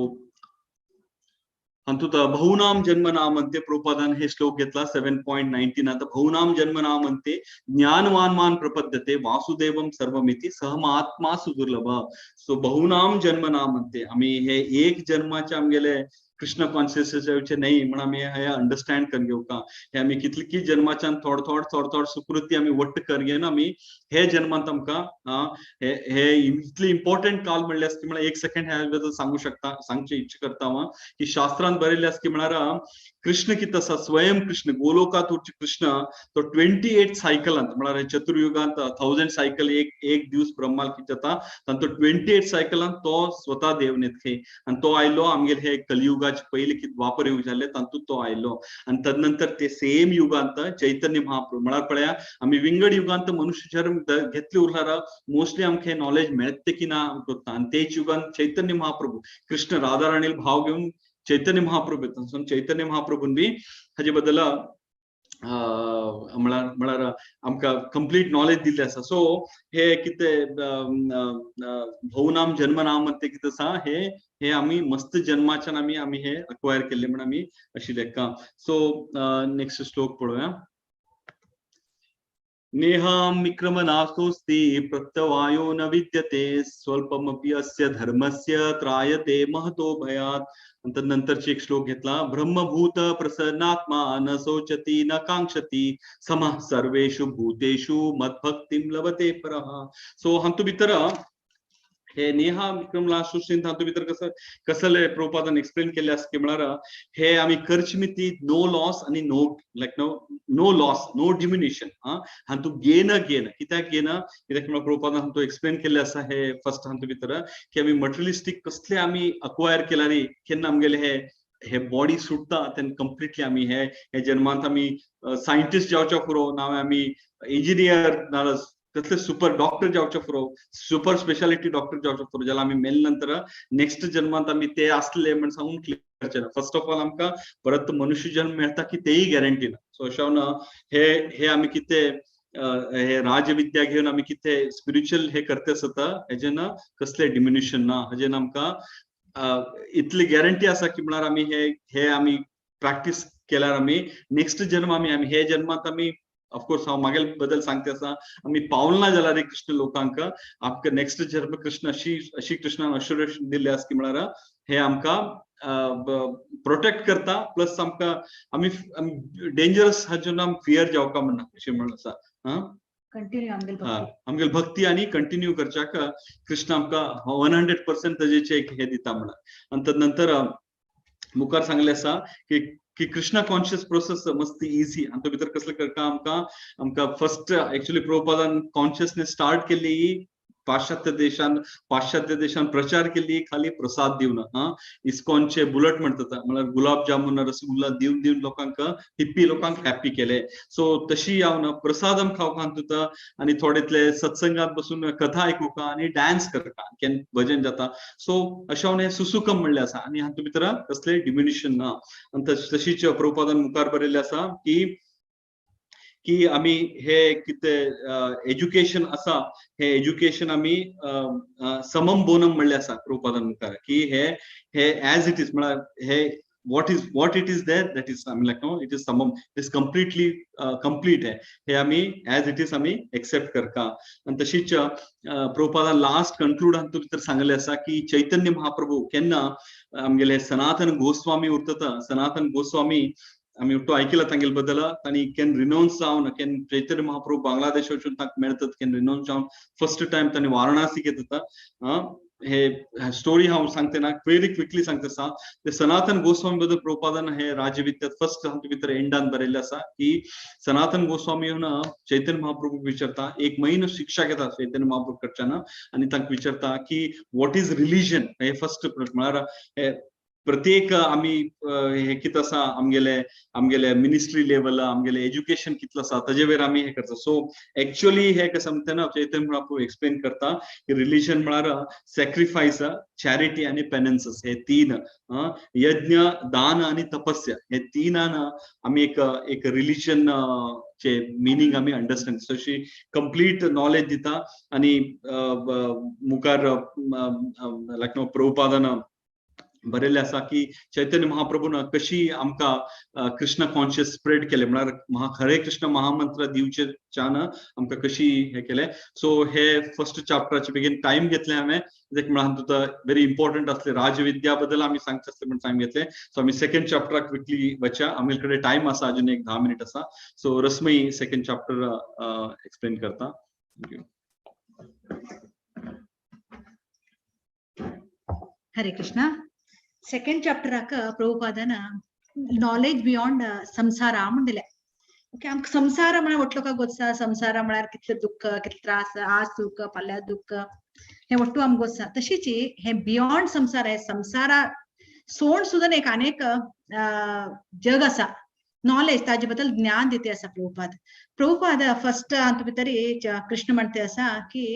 हातूंत बहूनाम जन्म नामंते, प्रभुपादान हे श्लोक घेतला 7.19. आता बहूनाम जन्म नामंते ज्ञानवान मान प्रपद्यते वासुदेवम सर्वमिति सह महात्मा सुदुर्लभ. सो बहूनाम जन्म नामंते, आमी हे एक जन्माचे आमगेले कृष्ण कॉन्शियसनेस न्ही म्हण आमी हे अंडरस्टँड करून घेवका. हे आमी कितली जन्माच्यान थोड थोड थोड थोड सुकृती आमी वट्ट कर घेवन आमी हे जन्मांत आमकां हे हे इतली इम्पॉर्टंट काल म्हणले आसा की म्हळ्यार एक सेकंड ह्या बद्दल सांगू शकता, सांगचे इच्छा करता हांव की शास्त्रांत बरयल्लें आसा की म्हळ्यार कृष्ण कितें आसा, स्वयं कृष्ण गोलोकांत उरचे कृष्ण तो 28 सायकलांत, म्हळ्यार चतुर्युगांत 1000 सायकल एक एक दिवस ब्रह्माल कितें जाता, तांतो 28 सायकलांत तो स्वता देव न्हेतखे. आनी तो आयलो आमगेले हे कलियुगाचे पयले कितें द्वापर युग जाल्ले तातूंत तो आयलो. आनी तदनंतर ते सेम युगांत चैतन्य महाप्रभू, म्हळ्यार पळया आमी विंगड युगांत मनुष्य जन्म घेतले उरल्यार मोस्टली आमकां हे नॉलेज मेळटे की ना आमकां. आनी तेच युगांत चैतन्य महाप्रभू कृष्ण राधा राणील भाव घेवन चैतन्य महाप्रभू येता. सो चैतन्य महाप्रभून बी हाजे बद्दल म्हळ्यार म्हळ्यार आमकां कंप्लीट नॉलेज दिल्लें आसा. सो हे कितें भोवनाम जन्म नाम ते कितें आसा, हे हे आमी मस्त जन्माच्यान आमी आमी हे अक्वायर केल्ले म्हण आमी अशी लेखा. सो नेक्स्ट श्लोक पळोवया. नेहाम विक्रमनाशोऽस्ति प्रत्यवायो न विद्यते स्वल्पमपि अस्य धर्मस्य त्रायते महतो भयात्. नंतर नंतरचे एक श्लोक घेतला, ब्रह्मभूत प्रसन्नात्मा न शोचति न कांक्षति समः सर्वेषु भूतेषु मद्भक्तिं लभते परः. सो हातूंत भितर हे नेहा विक्रमनाशोस्ती हातूंत भितर कसं कसले प्रभुपादान एक्सप्लेन केल्ले आसा की म्हळ्यार हे आमी करची मिती नो लॉस आनी no like no no loss, no diminution. हातूंत गेन गेन कित्याक गेन, कित्याक म्हळ्यार प्रभुपादान हातूंत एक्सप्लेन केल्ले आसा हे फर्स्ट हातूंत भितर की आमी मटेरियलिस्टीक कसले आमी अक्वायर केला न्ही, केन्ना आमगेले हे हे बॉडी सुटता तेन्ना कंप्लिटली आमी हे हे जन्मांत आमी सायंटिस्ट जावच्या पुरो, ना आमी इंजिनियर, ना कसले सुपर डॉक्टर जावचे पुरो, सुपर स्पेशालिटी डॉक्टर जावचे पुरो, जाल्यार आमी मेले नंतर नेक्स्ट जन्मांत आमी ते आसले म्हण सांगून क्लियर करचे ना. फर्स्ट ऑफ ऑल आमकां परत मनुष्य जन्म मेळटा की तेय गॅरंटी ना. सो अशें हे हे आमी कितें हे राजविद्या घेवन आमी कितें स्पिरिच्युअल हे करते आसता, हेजे ना कसले डिमिन्युशन ना. हेजेन आमकां इतली गॅरंटी आसा की म्हळ्यार आमी हे हे आमी प्रॅक्टीस केल्यार आमी नेक्स्ट जन्म आमी आमी हे जन्मांत आमी ऑफकोर्स हांव मागेल बद्दल सांगते आसा, आमी पावल ना जाल्यार कृष्ण लोकांक आमकां नेक्स्ट जन्म कृष्ण अशी अशी कृष्णान अश्युरेशन दिल्ले आसा की म्हळ्यार हे आमकां प्रोटेक्ट करता, प्लस आमकां आमी डेंजरस हाजेर आम फियर जावका म्हणना अशें म्हणून आसा. कंटिन्यू आमगेल भक्ती. आमगेल भक्ती आनी कंटिन्यू करच्याक कृष्ण आमकां 100% ताजेचे एक हे दिता म्हणून. आनी तदनंतर मुखार सांगले आसा की कृष्णा कॉन्शियस प्रोसेस मस्त इझी. हातूंत भितर कसले करता आमकां आमकां फर्स्ट एक्चुअली प्रभुपादान कॉन्शियसनेस स्टार्ट केल्ली. पाश्चात्य देशान प्रचार केली खाली प्रसाद दिवन. हा, इस्कॉनचे बुलट म्हणतात, म्हळ्यार गुलाब जामुन, रसगुल्ला दिवन दिवन लोकांक, हिप्पी लोकांक हॅप्पी केले. सो तशी यावन प्रसादम खावपाक तुका आणि थोडेतले सत्संगात बसून कथा आयकुका आणि डान्स करका, केन भजन जाता. सो अशें हें सुसुकम म्हणलें आसा आनी हातूंत भितर कसलें डिमिनिशन ना. आनी तशीच प्रभुपादान मुखार बरयल्लें आसा की की आमी हे कितें एज्युकेशन आसा, हे एज्युकेशन आमी समम बोनम म्हणलें आसा प्रभुपादान मुखार की हे हे एज it is, म्हळ्यार हे what it is there, that is, I mean, like, no, it is samam, it is completely complete आहे. हे आमी एज it is आमी एक्सेप्ट करता. आनी तशीच प्रभुपादान लास्ट कंक्लूड हातूंत भितर सांगलें आसा की चैतन्य महाप्रभू केन्ना आमगेले सनातन गोस्वामी उरता, सनातन गोस्वामी आमी तो ऐकला तांगेले बद्दल, तांणी केन रिनोन्स जावन केन चैतन्य महाप्रभू बांगलादेश वचून तांकां मेळतात, केन रिनोन्स जावन फर्स्ट टायम तांणी वाराणसीक येता. हे स्टोरी हांव सांगते ना, व्हेरी क्विकली सांगता आसा. ते सनातन गोस्वामी बद्दल प्रभुपादान हे राजविद्यात फर्स्ट हातूंत भितर एंडान बरयल्लें आसा की सनातन गोस्वामी येवन चैतन्य महाप्रभूक विचारता, एक म्हयनो शिक्षा घेता चैतन्य महाप्रभू कडच्यान आनी तांकां विचारता की what is religion. हे फर्स्ट म्हळ्यार हे प्रत्येक आमी हे कितें आसा, आमगेले आमगेले मिनिस्ट्री लेवल, आमगेले एज्युकेशन कितलो आसा, ताजे वयर आमी हे करता. सो एक्चुअली हे कशें म्हणटा ना, चैतन्य महाप्रभू एक्सप्लेन करता की रिलिजन म्हळ्यार सॅक्रिफायस, चॅरिटी आनी पेनन्सीस, हे तीन, यज्ञ, दान आनी तपस्या, हे तीनान आमी एक एक रिलिजन चे मिनींग आमी अंडरस्टँड, तशी कंप्लीट नॉलेज दिता. आनी मुखार लायक नो प्रभुपादान बरयल्लें आसा की चैतन्य महाप्रभून कशी आमकां कृष्ण कॉन्शियस स्प्रेड केले, म्हळ्यार हरे कृष्ण महामंत्र दिवच्यान आमकां कशी हे केले. सो हे फर्स्ट चॅप्टराचे बेगीन टायम घेतले हांवें, कित्याक म्हळ्यार तुका व्हेरी इम्पॉर्टंट आसले, राजविद्या बद्दल आमी सांगचे आसले म्हण टायम घेतले. सो आमी सेकंड चॅप्टराक क्विकली वचया. आमचे कडेन टायम आसा, अजून एक 10 मिनिट आसा. So Rasmai second chapter explain करता. Thank you. Hare Krishna. Second चॅप्टराक प्रभुपादान नॉलेज बियॉन्ड संसार म्हूण दिले. ओके, आमकां संसार म्हळ्यार ಒಟ್ಟು लोकांक गोत्सा. संसार म्हळ्यार कितले दुःख, कितले त्रास, आज दुःख, फाल्यां दुःख, हे ಒಟ್ಟು आमकां गोत्सा. तशीच हे बियॉन्ड संसार हे संसारा सोड सुद्दां एक आनेक जग आसा, नॉलेज ताजे बद्दल ज्ञान दिते आसा प्रभुपाद. प्रभुपाद फर्स्ट हातूंत भितर कृष्ण म्हणते आसा की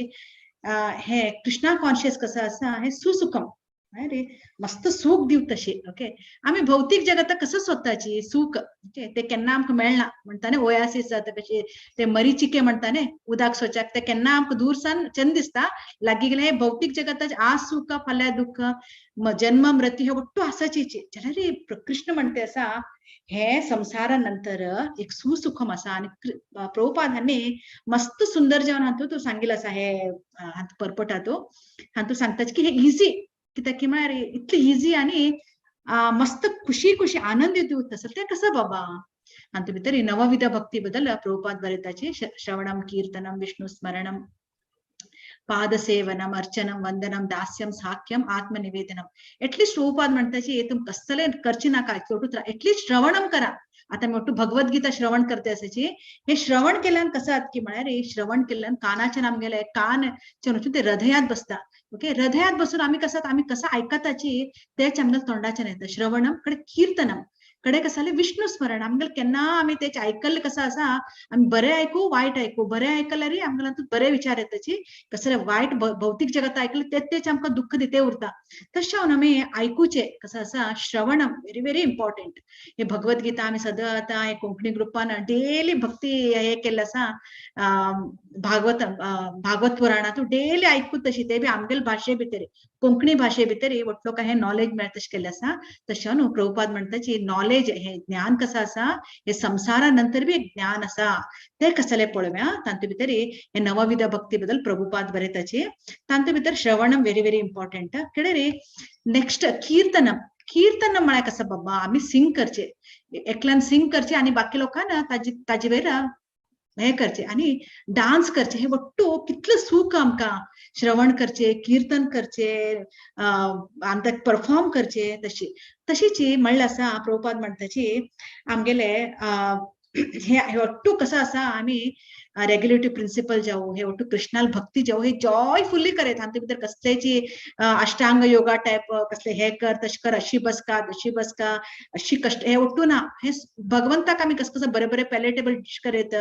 हे कृष्णा कॉन्शियस कसं आसा, हे सुसुखम रे, मस्त सुख दिवत तशी. ओके, आमी भौतीक जगात कसं स्वतःची सुख, ओके, ते केन्ना आमकां मेळना म्हणटा न्ही. ओयासीस जाता कशी ते मरिचिके म्हणटा न्ही, उदक सोच्याक ते केन्ना आमकां दूर सान चंद दिसता, लागीं गेले. हे भौतीक जगात आज सुख, फाल्यां दुःख, जन्म मृत्यू हे ಒಟ್ಟು आसाची. जाल्यार रे कृष्ण म्हणते आसा, हे संसारा नंतर एक सुसुखम आसा. आनी प्रभुपाद हांणी मस्त सुंदर जेवण हातूंत सांगिल्लें आसा. हे हातूंत परपटातो हातूंत सांगता की हे इजी कित्याक की म्हळ्यार इतलें इजी आनी मस्त खुशी खुशी आनंद दिवत आसा. ते कसं बाबा हातूंत भितर नवविध भक्ती बद्दल प्रभुपाद बरयताची. श्रवणम, कीर्तनम, विष्णु स्मरणम, पादसेवनम, अर्चनम, वंदनम, दास्यम, साख्यम, आत्मनिवेदनम. एटलिस्ट प्रभुपाद म्हणताची, तुम कसले करची नाका, एटलिस्ट श्रवणम करा. आता मी ಒಟ್ಟು भगवद्गीता श्रवण करते असायची. हे श्रवण केल्यान कसं आत की म्हळ्यार हे श्रवण केल्यान कानाच्यान आमगेले कान वचून ते हृदयात बसता. ओके, हृदयात बसून आमी कसं आमी कसं आयकताची तेच आमगेले तोंडाच्यान येता. श्रवणम कडे कीर्तनम कडे कसं जालें विष्णु स्मरण. आमगेले केन्ना आमी तेच आयकल्लें कसं आसा, आमी बरें आयकू, वायट आयकू, बरें आयकल्यार आमगेले बरे विचार येताची. कसले वायट भौतीक जगात आयकले तेच तेच आमकां दुःख दिते उरता. तशें हांव आमी आयकुचे कसं आसा, श्रवणम व्हेरी व्हेरी इम्पॉर्टंट. हे भगवद्गीता आमी सदां आतां हे कोंकणी ग्रुपान डेली भक्ती हे केल्लें आसा. भागवत भागवत पुराणांत डेली आयकूत तशी, ते बी आमगेले भाशे भितर, कोंकणी भाशे भितर ಒಟ್ಟು हे नॉलेज मेळटा तशें केल्लें आसा. तशें न्हू प्रभुपाद म्हणटा नॉलेज हे ज्ञान कसं आसा, हे संसारा नंतर बी एक ज्ञान आसा, ते कसले पळोवया. तातूंत भितर हे नवविध भक्ती बद्दल प्रभुपाद बरयताची. तातूंत भितर श्रवणम व्हेरी व्हेरी इम्पॉर्टंट. कडे रे नेक्स्ट कीर्तनम. कीर्तन म्हळ्यार कसं बाबा, आमी सिंग करचे, एकल्यान सिंग करचे आनी बाकी लोकांना ताजी ताजे वयर हे करचे आणि डान्स करचे. हे ಒಟ್ಟು कितलें सुख आमकां श्रवण करचे, कीर्तन करचे, आनी परफॉर्म करचे. तशी तशीच म्हणलें आसा प्रभुपाद म्हणटाची आमगेले हे ಒಟ್ಟು कस आसा आमी रेग्युलेटिव्ह प्रिन्सिपल जावं, हे ಒಟ್ಟು कृष्णाल भक्ती जावं, हे जॉयफुली करयत. हातूंत भितर कसलेची अष्टांग योगा टायप कसले हे कर तशें कर, अशी बसका तशी बसका अशी कश्ट हे ಒಟ್ಟು ना. हे भगवंताक आमी कसं कसं बरे बरे पॅलेटेबल डिश करयत,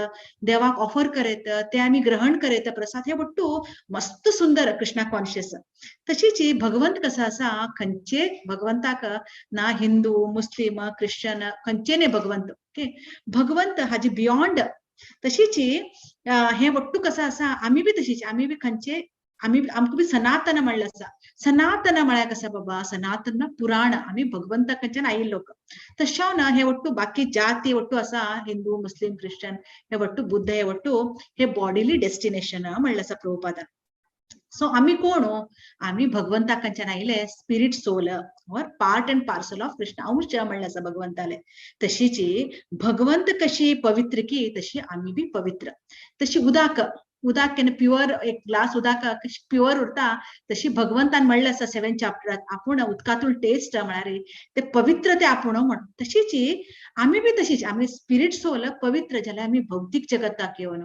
देवाक ऑफर करयत, ते आमी ग्रहण करयत प्रसाद, हे ಒಟ್ಟು मस्त सुंदर कृष्णा कॉन्शियस. तशीच भगवंत कसं आसा, खंयचे भगवंताक ना हिंदू मुस्लिम ख्रिश्चन खंयचे न्ही भगवंत, ओके, भगवंत हाजी बियॉन्ड. तशीच हे ಒಟ್ಟು कसं आसा, आमी बी तशीच, आमी बी खंयचे, आमी आमकां बी सनातन म्हणलें आसा. सनातन म्हळ्यार कसं बाबा, सनातन पुराण, आमी भगवंता कडच्यान आयिल्ले लोक. तशें ना हे ಒಟ್ಟು बाकी जाती ಒಟ್ಟು आसा, हिंदू मुस्लिम ख्रिश्चन हे ಒಟ್ಟು बुद्ध हे ಒಟ್ಟು हे बॉडीली डेस्टिनेशन म्हणलें आसा प्रभुपादान. सो आमी कोण, आमी भगवंता कडच्यान आयिल्ले spirit soul or part and parcel of Krishna, अंश म्हणलें आसा भगवंताले. तशीच भगवंत कशी पवित्र की तशी आमी बी पवित्र. तशी उदाक, उदाक केन्ना प्युअर एक ग्लास उदाक कशी प्युअर उरता, तशी भगवंतान म्हणलें आसा 7 चॅप्टरात आपूण उदकांतून टेस्ट म्हळ्यार ते पवित्र ते आपूण म्हण. तशीच आमी बी तशीच, आमी स्पिरिट सोल पवित्र जाल्यार आमी भौतीक जगताक येवन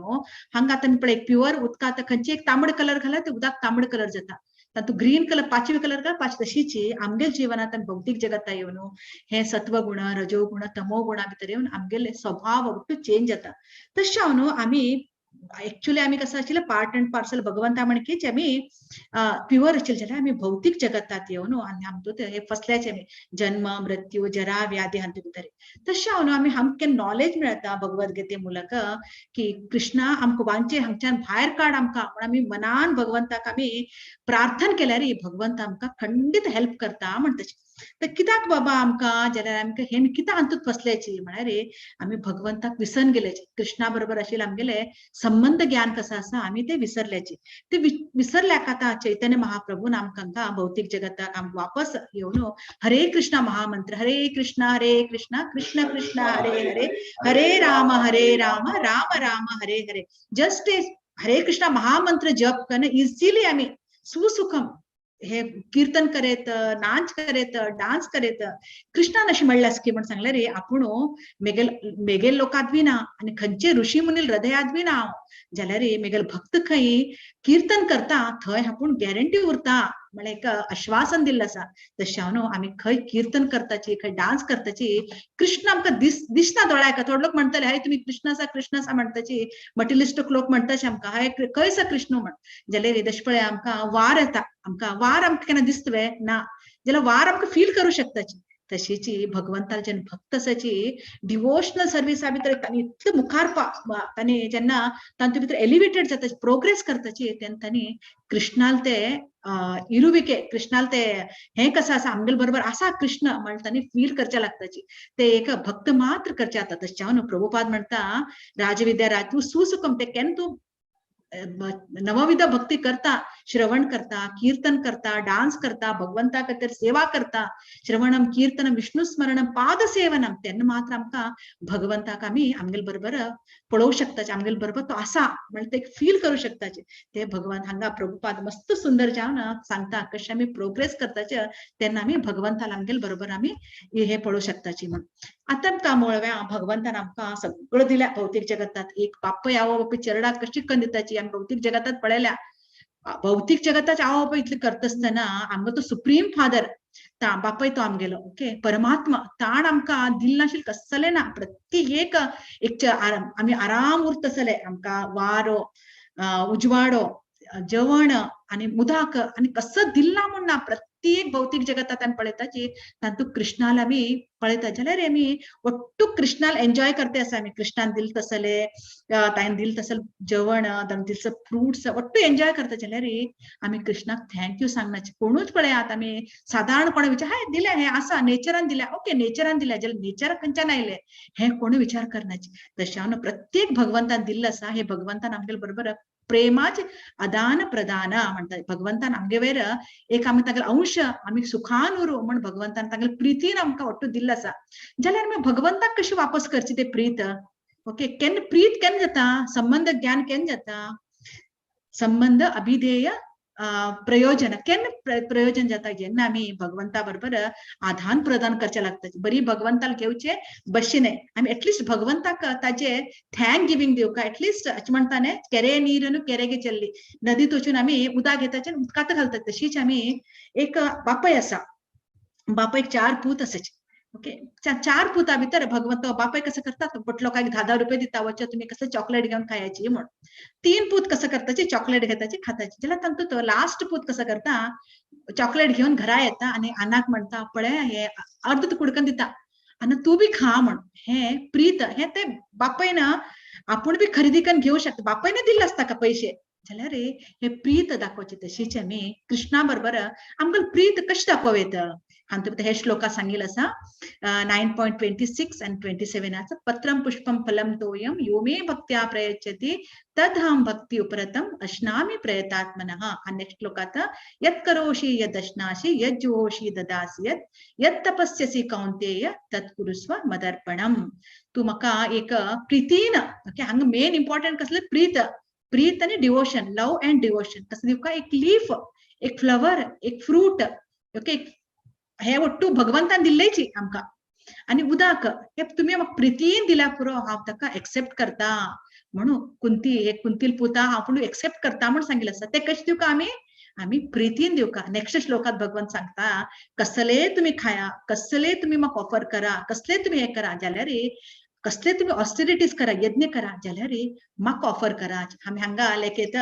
हांगा आतां पळय प्युअर उदकांत खंयची एक तांबड कलर घाल्यार ते उदक तांबड कलर जाता, तातूंत ग्रीन कलर पाचवी कलर का पाच. तशीच आमगेल जीवनात आमी भौतीक जगता येवन हे सत्वगुण रजोगुण तमोगुणा भितर येवन आमगेले स्वभाव ಒಟ್ಟು चेंज जाता. तशें न्हू आमी एक्चुअली आमी कसं आशिल्लें पार्ट अँड पार्सल भगवंता म्हणकीच आमी प्युअर आशिल्ले जाल्यार आमी भौतीक जगतात येवन आनी आमचो हे फसल्याचे आमी जन्म मृत्यू जरा व्याधी हातूंत भितर. तशें न्हू आमी आमकां नॉलेज मेळटा भगवद्गीते मुलक की कृष्णा आमकां वांचे हांगच्यान भायर काड आमकां म्हण आमी मनान भगवंताक आमी प्रार्थना केल्यार भगवंत आमकां खंडीत हेल्प करता म्हणटा. तर कित्याक बाबा आमकां जाल्यार आमकां हे कित्याक हातूंत फसल्याची म्हळ्यार आमी भगवंताक विसरून गेल्याची, कृष्णा बरोबर आशिल्ले आमगेले संबंध ज्ञान कसं आसा आमी ते विसरल्याची. ते विसरल्याक आतां चैतन्य महाप्रभून आमकां भौतीक जगताक आमकां वापस येवन हरे कृष्णा महामंत्र, हरे कृष्णा हरे कृष्णा कृष्ण कृष्ण हरे हरे हरे राम हरे राम राम राम हरे हरे, जस्ट हरे कृष्णा महामंत्र जप करून इझिली आमी सुसुखम हे कीर्तन करेत, नाच करेत, डान्स करेत. कृष्णान अशें म्हणलें आसा की म्हण सांगलें रे आपूण मेगेल मेगेल लोकांत बी ना आनी खंयचे ऋषी मुनील हृदयात बी ना हांव, जाल्यार रे मेगेल भक्त खंय कीर्तन करता थंय आपूण गॅरंटी उरता म्हळ्यार एक आश्वासन दिल्लें आसा. तशें न्हू आमी खंय कीर्तन करताची खंय डान्स करताची कृष्ण आमकां दिसना दोळ्याक. थोडे लोक म्हणटले हय तुमी कृष्ण आसा कृष्ण आसा म्हणटाची, मटिलिस्टक लोक म्हणटाचे आमकां हय खंय आसा कृष्ण म्हण, जाल्यार रे तशें पळय आमकां वार येता, आमकां वार आमकां केन्ना दिसता ना, जाल्यार वार आमकां फील करूं शकताची. तशीच भगवंताचे जेन्ना भक्त आसाची डिवोशनल सर्विसा भितर तांणी इतले मुखार तांणी जेन्ना तांचे भितर एलिवेटेड जाता प्रोग्रेस करताची तेन्ना तांणी कृष्णाल ते इरुविके कृष्णाल ते हे कसं आसा आमगेले बरोबर आसा कृष्ण म्हण तांणी फील करच्या लागताची. ते एक भक्त मात्र करचे आता. तशें न्हू प्रभुपाद म्हणटा राजविद्या राज तूं सुसुखम ते केन्ना तूं नवविध भक्ती करता, श्रवण करता, कीर्तन करता, डान्स करता, भगवंता खातीर सेवा करता, श्रवणम कीर्तनम विष्णु स्मरणम पाद सेवनम, तेन्ना मात्र आमकां भगवंताक आमी आमगेले बरोबर पळोवंक शकता, आमगेले बरोबर तो आसा म्हण ते फील करूं शकताचे. ते भगवान हांगा प्रभुपाद मस्त सुंदर जावन सांगता कशें आमी प्रोग्रेस करताचे तेन्ना आमी भगवंताक आमगेले बरोबर आमी हे पळोवंक शकताची म्हण. आतां आमकां मुळव्या भगवंतान आमकां सगळं दिल्या भौतीक जगतात, एक बापय आवय बापूय चेरडाक कशी कन्न दिताची आमी भौतीक जगतात पळयल्या. भौतीक जगताचे आवय बापूय इतलें करता आसतना आमकां तो सुप्रीम फादर बापय तो आमगेलो ओके परमात्मा ताण आमकां दिल नाशिल्लें कसलें ना. प्रत्येक एक आराम आमी आराम उरतसले आमकां वारो उजवाडो जेवण आनी उदक आनी कसं दिल ना म्हूण ना. प्रत्येक भौतीक जगतात आमी पळयताची तातूंत कृष्णाल आमी पळयता जाल्यार आमी ಒಟ್ಟು कृष्णाल एन्जॉय करते आसा आमी. कृष्णान दिल तसले ताणें दिल तसले जेवण ताणें दिल फ्रुट्स ಒಟ್ಟು एन्जॉय करता जाल्यार आमी कृष्णाक thank you सांगनाची. कोणूच पळयात आमी सादारणपणे विचार हाय दिलें हें आसा नेचरान दिल्या ओके नेचरान दिल्या जाल्यार नेचर खंयच्यान आयलें हें कोणूय विचार करनाची. तशें प्रत्येक भगवंतान दिल्लें आसा हे भगवंतान आमगेले बरोबर प्रेमाचे आदान प्रदान म्हणटा. भगवंतान आमगे वयर एक आमी तागेले अंश आमी सुखान उरू म्हण भगवंतान तागेले प्रितीन आमकां ಒಟ್ಟು दिल्लें आसा. जाल्यार आमी भगवंताक कशी वापस करची ते प्रीत ओके केन्ना प्रीत केन्ना जाता, संबंध ज्ञान केन्ना जाता, संबंध अभिधेय प्रयोजन केन्ना प्रयोजन जाता जेन्ना आमी भगवंता बरोबर आदान प्रदान करचें लागता. बरी भगवंताक घेवचे बशीने आमी एटलिस्ट भगवंताक ताजे thank giving दिवका. एटलिस्ट अशें म्हणटा न्ही, केरे नीर केरेगे चल्ली, नदीत वचून आमी उदक घेताचे उदकांत घालतात. तशीच आमी एक बापय आसा, बापयक 4 पूत आसाचे. ओके, 4 पुता भितर भगवंत बापय कसं करतात, बट लोकांक 10-10 रुपये दिता, वच तुमी कसले चॉकलेट घेवन खायाची म्हण. 3 पूत कसं करताचे, चॉकलेट घेताचे खाताचे. जाल्यार तांतूत तो लास्ट पूत कसं करता, चॉकलेट घेवन घरा येता आनी आनाक म्हणटा, पळय हे अर्द कुडकन दिता आनी तूं बी खा म्हण. हे प्रीत हे ते बापय ना आपूण बी खरेदी करून घेवं शकता, बापयन दिल्ले आसता का पयशे, जाल्यार हे प्रीत दाखोवचे. तशीच आमी कृष्णा बरोबर आमकां प्रीत कशी दाखोवं येता हातूंत हे श्लोका सांगिल्लें आसा 9.26 आनी 27. पत्रम पुष्पम फलम तोयम यो मे भक्त्या प्रयच्छति तदहं भक्ति उपरतम अश्नामि प्रयतात्मनः. आणि नेक्स्ट श्लोकात यत् करोषि यदश्नासि यज्जुहोषि ददासि यत् यत् तपस्यसि कौन्तेय तत् कुरुस्व मदर्पणम. तूं म्हाका एक प्रितीन, ओके, हांगा मेन इम्पॉर्टंट कसलें प्रीत, प्रीत आनी डिवोशन, लव अँड डिवोशन. कसं दिवका एक लीफ, एक फ्लवर, एक फ्रूट, ओके, हे ಒಟ್ಟು भगवंतान दिल्लेची आमकां. आनी उदक हे तुमी म्हाका प्रितीन दिल्या पुरो, हांव ताका एक्सेप्ट करता म्हणून कुंती, हे कुंतील पुता हांव पूण एक्सेप्ट करता म्हूण सांगिल्लें आसा. ते कशें दिवका आमी, आमी प्रितीन दिवका. नेक्स्ट श्लोकात भगवंत सांगता, कसले तुमी खाया, कसले तुमी म्हाका ऑफर करा, कसले तुमी हे करा, जाल्यार कसले तुमी ऑस्टेरिटीज करा, यज्ञ करा, जाल्यार म्हाका ऑफर करा. आमी हांगा लेखित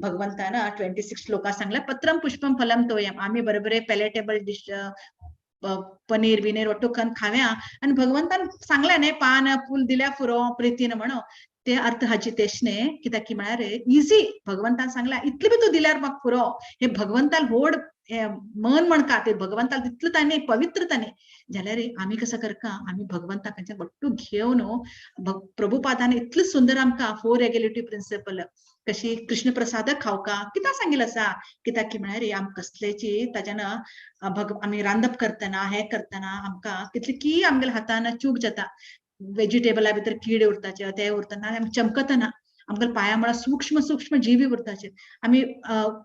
भगवंतान 26 श्लोका सांगले, पत्रम पुष्पम फलम तोयम. आमी बरोबर पॅलेटेबल डिश पनीर बिनीर ಒಟ್ಟು कन खाव्या आनी भगवंतान सांगलें न्ही पान फूल दिल्या पुरो प्रितीन म्हणून. ते अर्थ हाची तेश न्ही, कित्याक की म्हळ्यार इजी भगवंतान सांगला इतले बी तूं दिल्यार म्हाका पुरो. हे भगवंतान व्हड मन म्हणका ते भगवंतान तितलें ताणें पवित्र ताणें. जाल्यार आमी कसं करका, आमी भगवंताकडच्यान वट्टू घेवन प्रभुपादान इतलें सुंदर आमकां 4 रेग्युलेटिव्ह प्रिन्सिपल कशी कृष्ण प्रसाद खावका कित्याक सांगिल्लें आसा. कित्याक की म्हळ्यार आमकां कसलेची ताज्यान आमी रांदप करतना हे करतना आमकां कितली की आमगेल्या हातान चूक जाता, वेजिटेबला भितर कीड उरताचे ते उरतना आमी चमकतना आमकां पांया मुळां सूक्ष्म सूक्ष्म जीवी उरताचे, आमी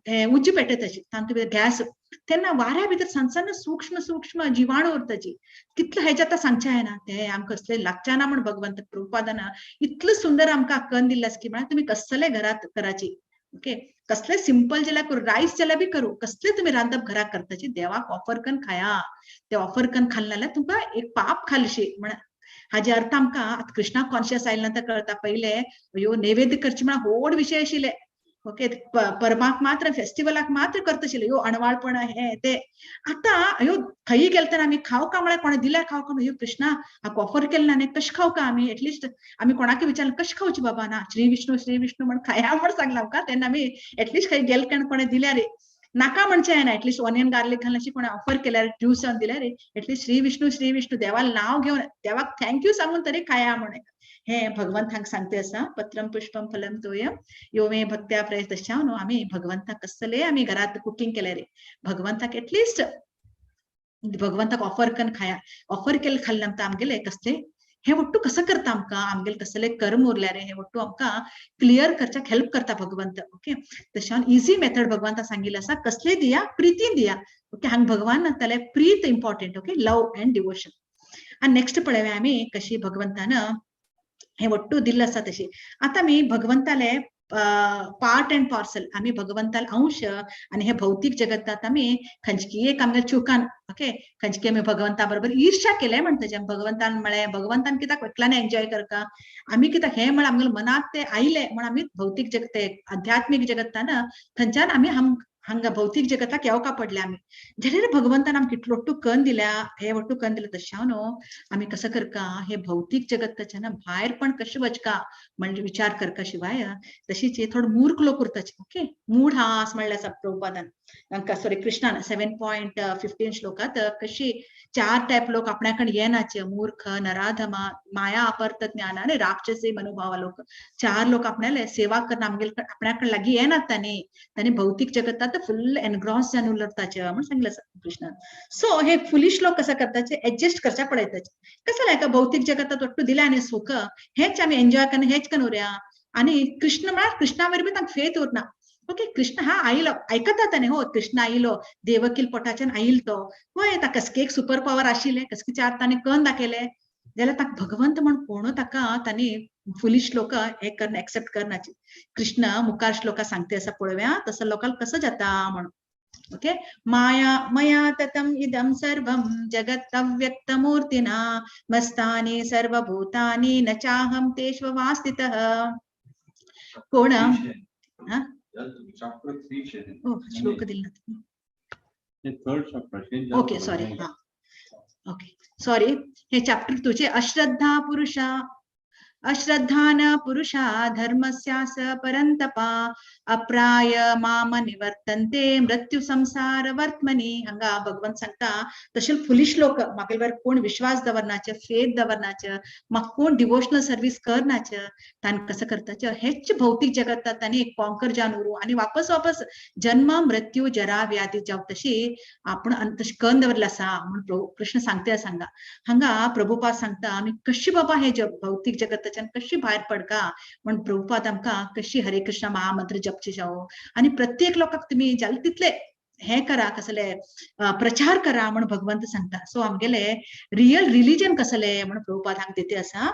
हे उज्ज पेटयताची तातूंत भितर गॅस, तेन्ना वाऱ्या भितर सान सान सूक्ष्म सूक्ष्म जिवाणू उरताची. कितले हेजे आतां सांगचें जायना, ते आमकां कसले लागचे ना म्हण भगवंत प्रभुपादान इतलें सुंदर आमकां कन्न दिल्लें आसा की म्हळ्यार तुमी कसले घरात कराची, ओके, कसले सिंपल जाल्यार करूं, रायस जाल्यार बी करूं, कसले तुमी रांदप घराक करताची, देवाक ऑफर कन्न खाया. ते ऑफर कन्न खालें जाल्यार तुमकां एक पाप खालशी म्हण. हाजे अर्थ आमकां आतां कृष्णा कॉन्शियस आयले नंतर कळटा. पयले ह्यो नैवेद्य करचे म्हळ्यार व्हड विशय आशिल्ले, ओके, परबाक मात्र फेस्टिवलाक मात्र करता आशिल्ले ह्यो अणवाळपण हे ते. आतां ह्यो खंय गेले तेन्ना आमी खावं का म्हळ्यार कोणें दिल्यार खावं का, ह्यो कृष्णा हाका ऑफर केलें ना न्ही, कशें खावं का आमी, एटलिस्ट आमी कोणाकय विचारलें कशें खावचें बाबा, ना श्री विष्णू श्री विष्णू म्हण खाया म्हण सांगलां आमकां. तेन्ना आमी एटलिस्ट खंय गेले केन्ना कोणें दिल्यार नाका म्हणचें जायना, एटलिस्ट ऑनियन गार्लिक घालून अशी कोणें ऑफर केल्यार ज्यूस जावन दिल्यार एटलिस्ट श्री विष्णू श्री विष्णू देवाक नांव घेवन देवाक thank you सांगून तरी खाया म्हण. हे भगवंत हांगा सांगते आसा, पत्रम पुष्पम फलम तोयम यो मे भक्त्या प्रयतश्या न्हू. आमी भगवंताक कसले आमी घरात कुकींग केल्यार भगवंताक एटलिस्ट भगवंताक ऑफर कन्न खाया. ऑफर केल्लें खाल्लें आमकां आमगेले कसले हे वट्टू कसं करता आमकां आमगेले कसले कर्म उरल्यार हे वट्टू आमकां क्लियर करच्याक हेल्प करता भगवंत. ओके, तशें इजी मेथड भगवंता सांगिल्लें आसा, कसले दिया प्रितीन दिया. ओके, हांगा भगवान म्हणटाले प्रीत important, okay, love and devotion. आनी नेक्स्ट पळोवया आमी कशी भगवंतान हे वट्टू दिल्लें आसा तशी. आतां आमी भगवंताले पार्ट अँड पार्सल, आमी भगवंताल अंश आनी हे भौतीक जगतात आमी खंयची एक आमगे चुकान, ओके, खंयची आमी भगवंता बरोबर ईर्ष्या केले म्हणटा. भगवंतान म्हळें भगवंतान कित्याक एकल्याने एन्जॉय करका, आमी कित्याक हे म्हळ्यार आमगेले मनात ते आयले म्हण आमी भौतीक जगत ते आध्यात्मीक जगतान थंयच्यान आमी हांगा भौतीक जगताक येवका पडले आमी. जाल्यार भगवंतान आमकां कितलो वट्टू कन्न दिल्या, हे वट्टू कन्न दिले तशें न्हू आमी कसं करका हे भौतीक जगताच्यान भायर पण कशें वचका म्हणजे विचार करका शिवाय. तशीच थोडो मूर्ख लोक उरताचे, ओके, मूढ आस म्हणल्यार आसा प्रभुपादान तांकां, सॉरी कृष्णान 7.15 श्लोकात कशी 4 टायप लोक आपणाकडे येनाचे, मूर्ख, नराधमा, माया अपरत ज्ञान आणि राक्षसी मनोभाव लोक. 4 लोक आपणाले सेवा करून आमगेले आपणाकडे लागीं येनात, तांणी तांणी भौतीक जगतात फुल एनग्रॉस जावन उरताचे म्हणून सांगलें कृष्णान. सो हे फुलिश लोक कसं करताचे, एडजस्ट करच्या पळयताचे. कसं लायक भौतीक जगतात ಒಟ್ಟು दिल्या आनी सुख हेच आमी एन्जॉय करून हेच करून उरया. आनी कृष्ण म्हळ्यार कृष्णा बरोबर तांकां फेथ उरना. ओके, कृष्ण हा आयलो, आयकता ताणें, हो कृष्ण आयलो देवकील पोटाच्यान आयल तो, वय ताका कसके एक सुपर पावर आशिल्ले, कसके चार ताणें कन दाखयले जाल्यार ताका भगवंत म्हण कोण ताका तांणी फुलिश लोक हे करून एक्सेप्ट करनाची. कृष्ण मुखार श्लोका सांगते आसा पळोवया तसो लोकांक कसो जाता म्हणून. ओके, माया मया ततम इदं सर्वं जगत् अव्यक्तमूर्तिना मस्तानि सर्वभूतानि न चाहं तेष्ववास्थितः. कोण हा? श्लोक दिला. ओके सॉरी, हा ओके सॉरी, हे चॅप्टर तुझे. अश्रद्धा पुरुषा अश्रद्धान पुरुषा धर्मस्यास परंतपा अप्राय माम निवर्तन्ते मृत्यु संसार वर्त्मनी. हांगा भगवंत सांगता तशें फुलिश लोक म्हाका कोण विश्वास दवरनाचे, फेथ दवरनाचे, म्हाका कोण डिवोशनल सर्वीस करनाचे, तांकां कसं करताचे हेच भौतिक जगतात तांणी कॉन्कर जावन उरू आनी वापस वापस जन्म मृत्यू जरा व्याधी जाव तशी आपण तशी कन दवरला आसा म्हणून कृष्ण सांगते. सांगा हांगा प्रभुपाद सांगता आमी कशी बाबा हे भौतिक जगत कशी भायर पडका म्हण प्रभुपाद आमकां कशी हरे कृष्ण महामंत्र जपचे जावो आणि प्रत्येक लोकांक तुम्ही जाले तितले हे करा, कसले प्रचार करा म्हण भगवंत सांगता. सो आमगेले रियल रिलिजन कसले म्हण प्रभुपाद हांगा दिते आसा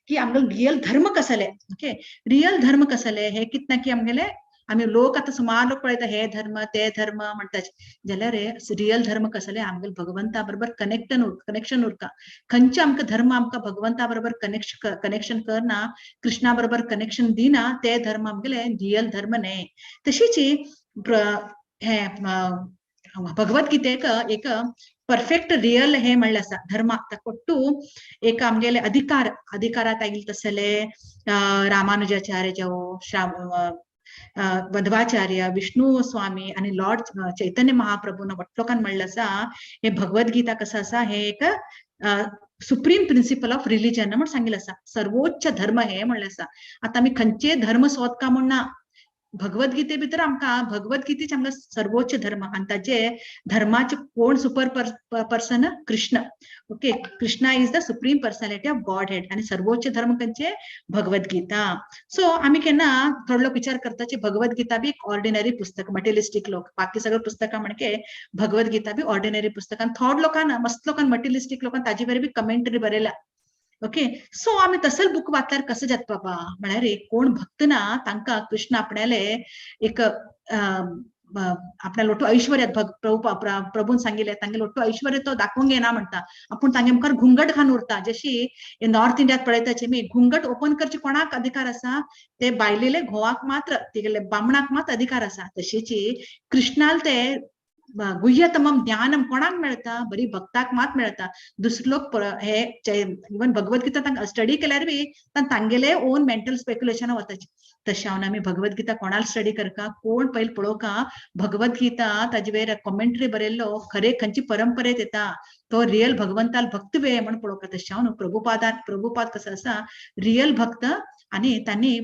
की आमगेले रियल धर्म कसले. ओके, रियल धर्म कसले हे कित ना की आमगेले आमी लोक आतां सुमार लोक पळयता हे धर्म ते धर्म म्हणटा, जाल्यार रियल धर्म कसले आमगेले भगवंता बरोबर कनेक्शन उरता. खंयचे आमकां धर्म आमकां भगवंता बरोबर कनेक्शन करना, कृष्णा बरोबर कनेक्शन दिना, ते धर्म आमगेले रियल धर्म न्हय. तशीच हे भगवद्गीतेक एक परफेक्ट रियल हे म्हणलें आसा धर्मा ताका एक आमगेले अधिकार अधिकारात आयिल्ले तसले रामानुजाचार्य जावं मध्वाचार्य, विष्णू स्वामी आणि लॉर्ड चैतन्य महाप्रभून वट्ट लोकान म्हणलं आसा हे भगवद्गीता कसं आसा हे एक सुप्रीम प्रिन्सिपल ऑफ रिलिजन म्हण सांगिल्लें आसा, सर्वोच्च धर्म हे म्हणलें आसा. आतां आमी खंयचे धर्म सोदका म्हण ना, भगवद्गीते भितर आमकां भगवद्गीतेच आमकां सर्वोच्च धर्म आनी ताजे धर्माचे कोण super person Krishna. Okay, Krishna is the supreme personality of Godhead आनी सर्वोच्च धर्म खंयचे भगवद्गीता. सो आमी केन्ना थोडे लोक विचार करता की भगवद्गीता बी एक ऑर्डिनरी पुस्तक, मटेरियलिस्टीक लोक बाकी सगळे पुस्तकां म्हणजे भगवद्गीता बी ऑर्डिनरी पुस्तक आनी थोड लोकांना मस्त लोकांना मटेरियलिस्टीक लोकांना ताजे बरे बी कमेंटरी बरयला. ओके, सो आमी तसल बूक वाचल्यार कसं जाता बाबा म्हळ्यार कोण भक्त ना तांकां कृष्ण आपणाले एक आपल्या लोटू ऐश्वर्यात प्रभून सांगिल्लें तांगे लोटू ऐश्वर्य तो दाखोवंक येना म्हणटा, आपूण तांगे मुखार घुंगट घालून उरता. जशी नॉर्थ इंडियात पळयताचे मी घुंगट ओपन करचे कोणाक अधिकार आसा, ते बायलेले घोवाक मात्र तिगेले बामणाक मात्र अधिकार आसा. तशीच कृष्णाल ते गुह्यतमम ज्ञानम कोणाक मेळटा, बरी भक्ताक मात मेळटा. दुसरे लोक हे इवन भगवद्गीता तांकां स्टडी केल्यार बी तांगेले ओन मेंटल स्पेक्युलेशन वताचे. तशें हांव आमी भगवद्गीता कोणाक स्टडी करका, कोण पयलीं पळोवका भगवद्गीता ताजे वयर कॉमेंट्री बरयल्लो खरे खंयची परंपरेत येता तो रियल भगवंताल भक्त वे म्हण पळोवका. तशें हांव प्रभुपाद कसो आसा रियल भक्त आनी तांणी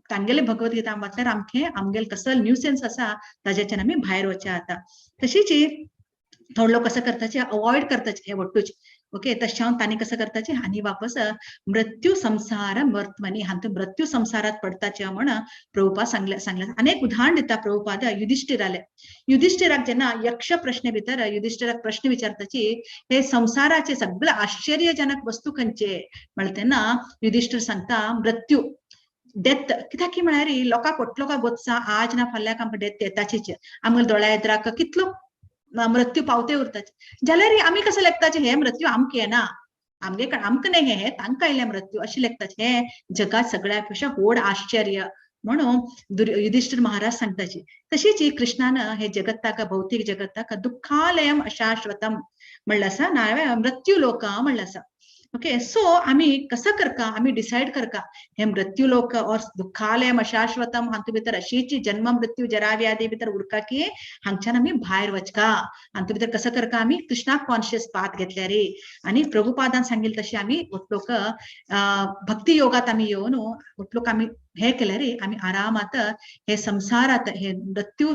तांगेले भगवद्गीता वाचल्यार आमचे आमगेले कसल न्यूसेन्स आसा ताज्याच्यान आमी भायर वचचे आता. तशीच थोडे लोक कसं करताचे अवॉइड करताचे हे वट्टूच. ओके, तशें हांव तांणी कसं करताचे आनी वापस मृत्यू संसार वर्तमनी हातूंत मृत्यू संसारात पडताचे म्हण प्रभुपाद सांगले सांगले. आनी एक उदाहरण दिता प्रभुपाद युधिष्ठिराले. युधिष्ठिराक जेन्ना यक्ष प्रश्न भितर युधिष्ठिराक प्रश्न विचारताची हे संसाराचे सगळे आश्चर्यजनक वस्तू खंयचे म्हणटा तेन्ना युधिष्ठिर सांगता मृत्यू, डेथ. कित्याक की म्हळ्यार लोकांक वट्ट लोकांक गोत्सा आज ना फाल्यां आमकां डेथ येताचीच, आमकां दोळ्या एदराक कितलो मृत्यू पावते उरताचे. जाल्यार आमी कसं लेखताचे हे मृत्यू आमकां येना, आमगे आमकां न्ही हे तांकां आयले मृत्यू अशें लेखताचे. हे जगात सगळ्या पेक्षा व्हड आश्चर्य म्हणून युधिष्ठिर महाराज सांगताचे. तशीच कृष्णान हे जगत्ताक भौतिक जगत्ताक दुःखालयम अशाश्वतम म्हणलं आसा, नाल्यार मृत्यू लोक म्हणलं आसा. ओके, सो आमी कसं करका, आमी डिसायड करका हे मृत्यू लोक और दुःखालयम अशाश्वतम हातूंत भितर अशीच जन्म मृत्यू जरा व्याधी भितर उरका की हांगच्यान आमी भायर वचका. हातूंत भितर कसं करका आमी कृष्णा कॉन्शियस पाथ घेतल्या रे आनी प्रभुपादान सांगिल्लें तशें आमी लोक भक्ती योगात आमी येवन लोक आमी हे केल्यार आमी आरामात हे संसारात, हे मृत्यू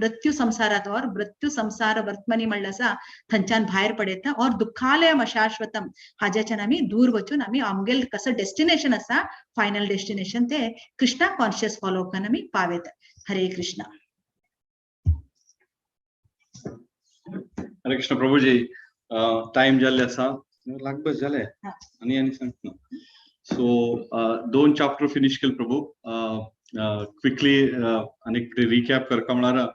मृत्यू संसारात और मृत्यू संसार वर्तमनी म्हणलं आसा थंयच्यान भायर पडयता और दुःखालयम अशाश्वतम हाज्याच्यान आमी दूर वचून आमी आमगेल कसं डेस्टिनेशन आसा, फायनल डेस्टिनेशन ते कृष्णा कॉन्शियस फॉलो करून आमी पावेत. हरे कृष्णा. हरे कृष्ण प्रभुजी, टाइम जाल्ले आसा, लागबस जाले आनी आनी सांगता. सो दोन चॅप्टर फिनिश केले प्रभू. क्विकली आनी रिकॅप करका म्हळ्यार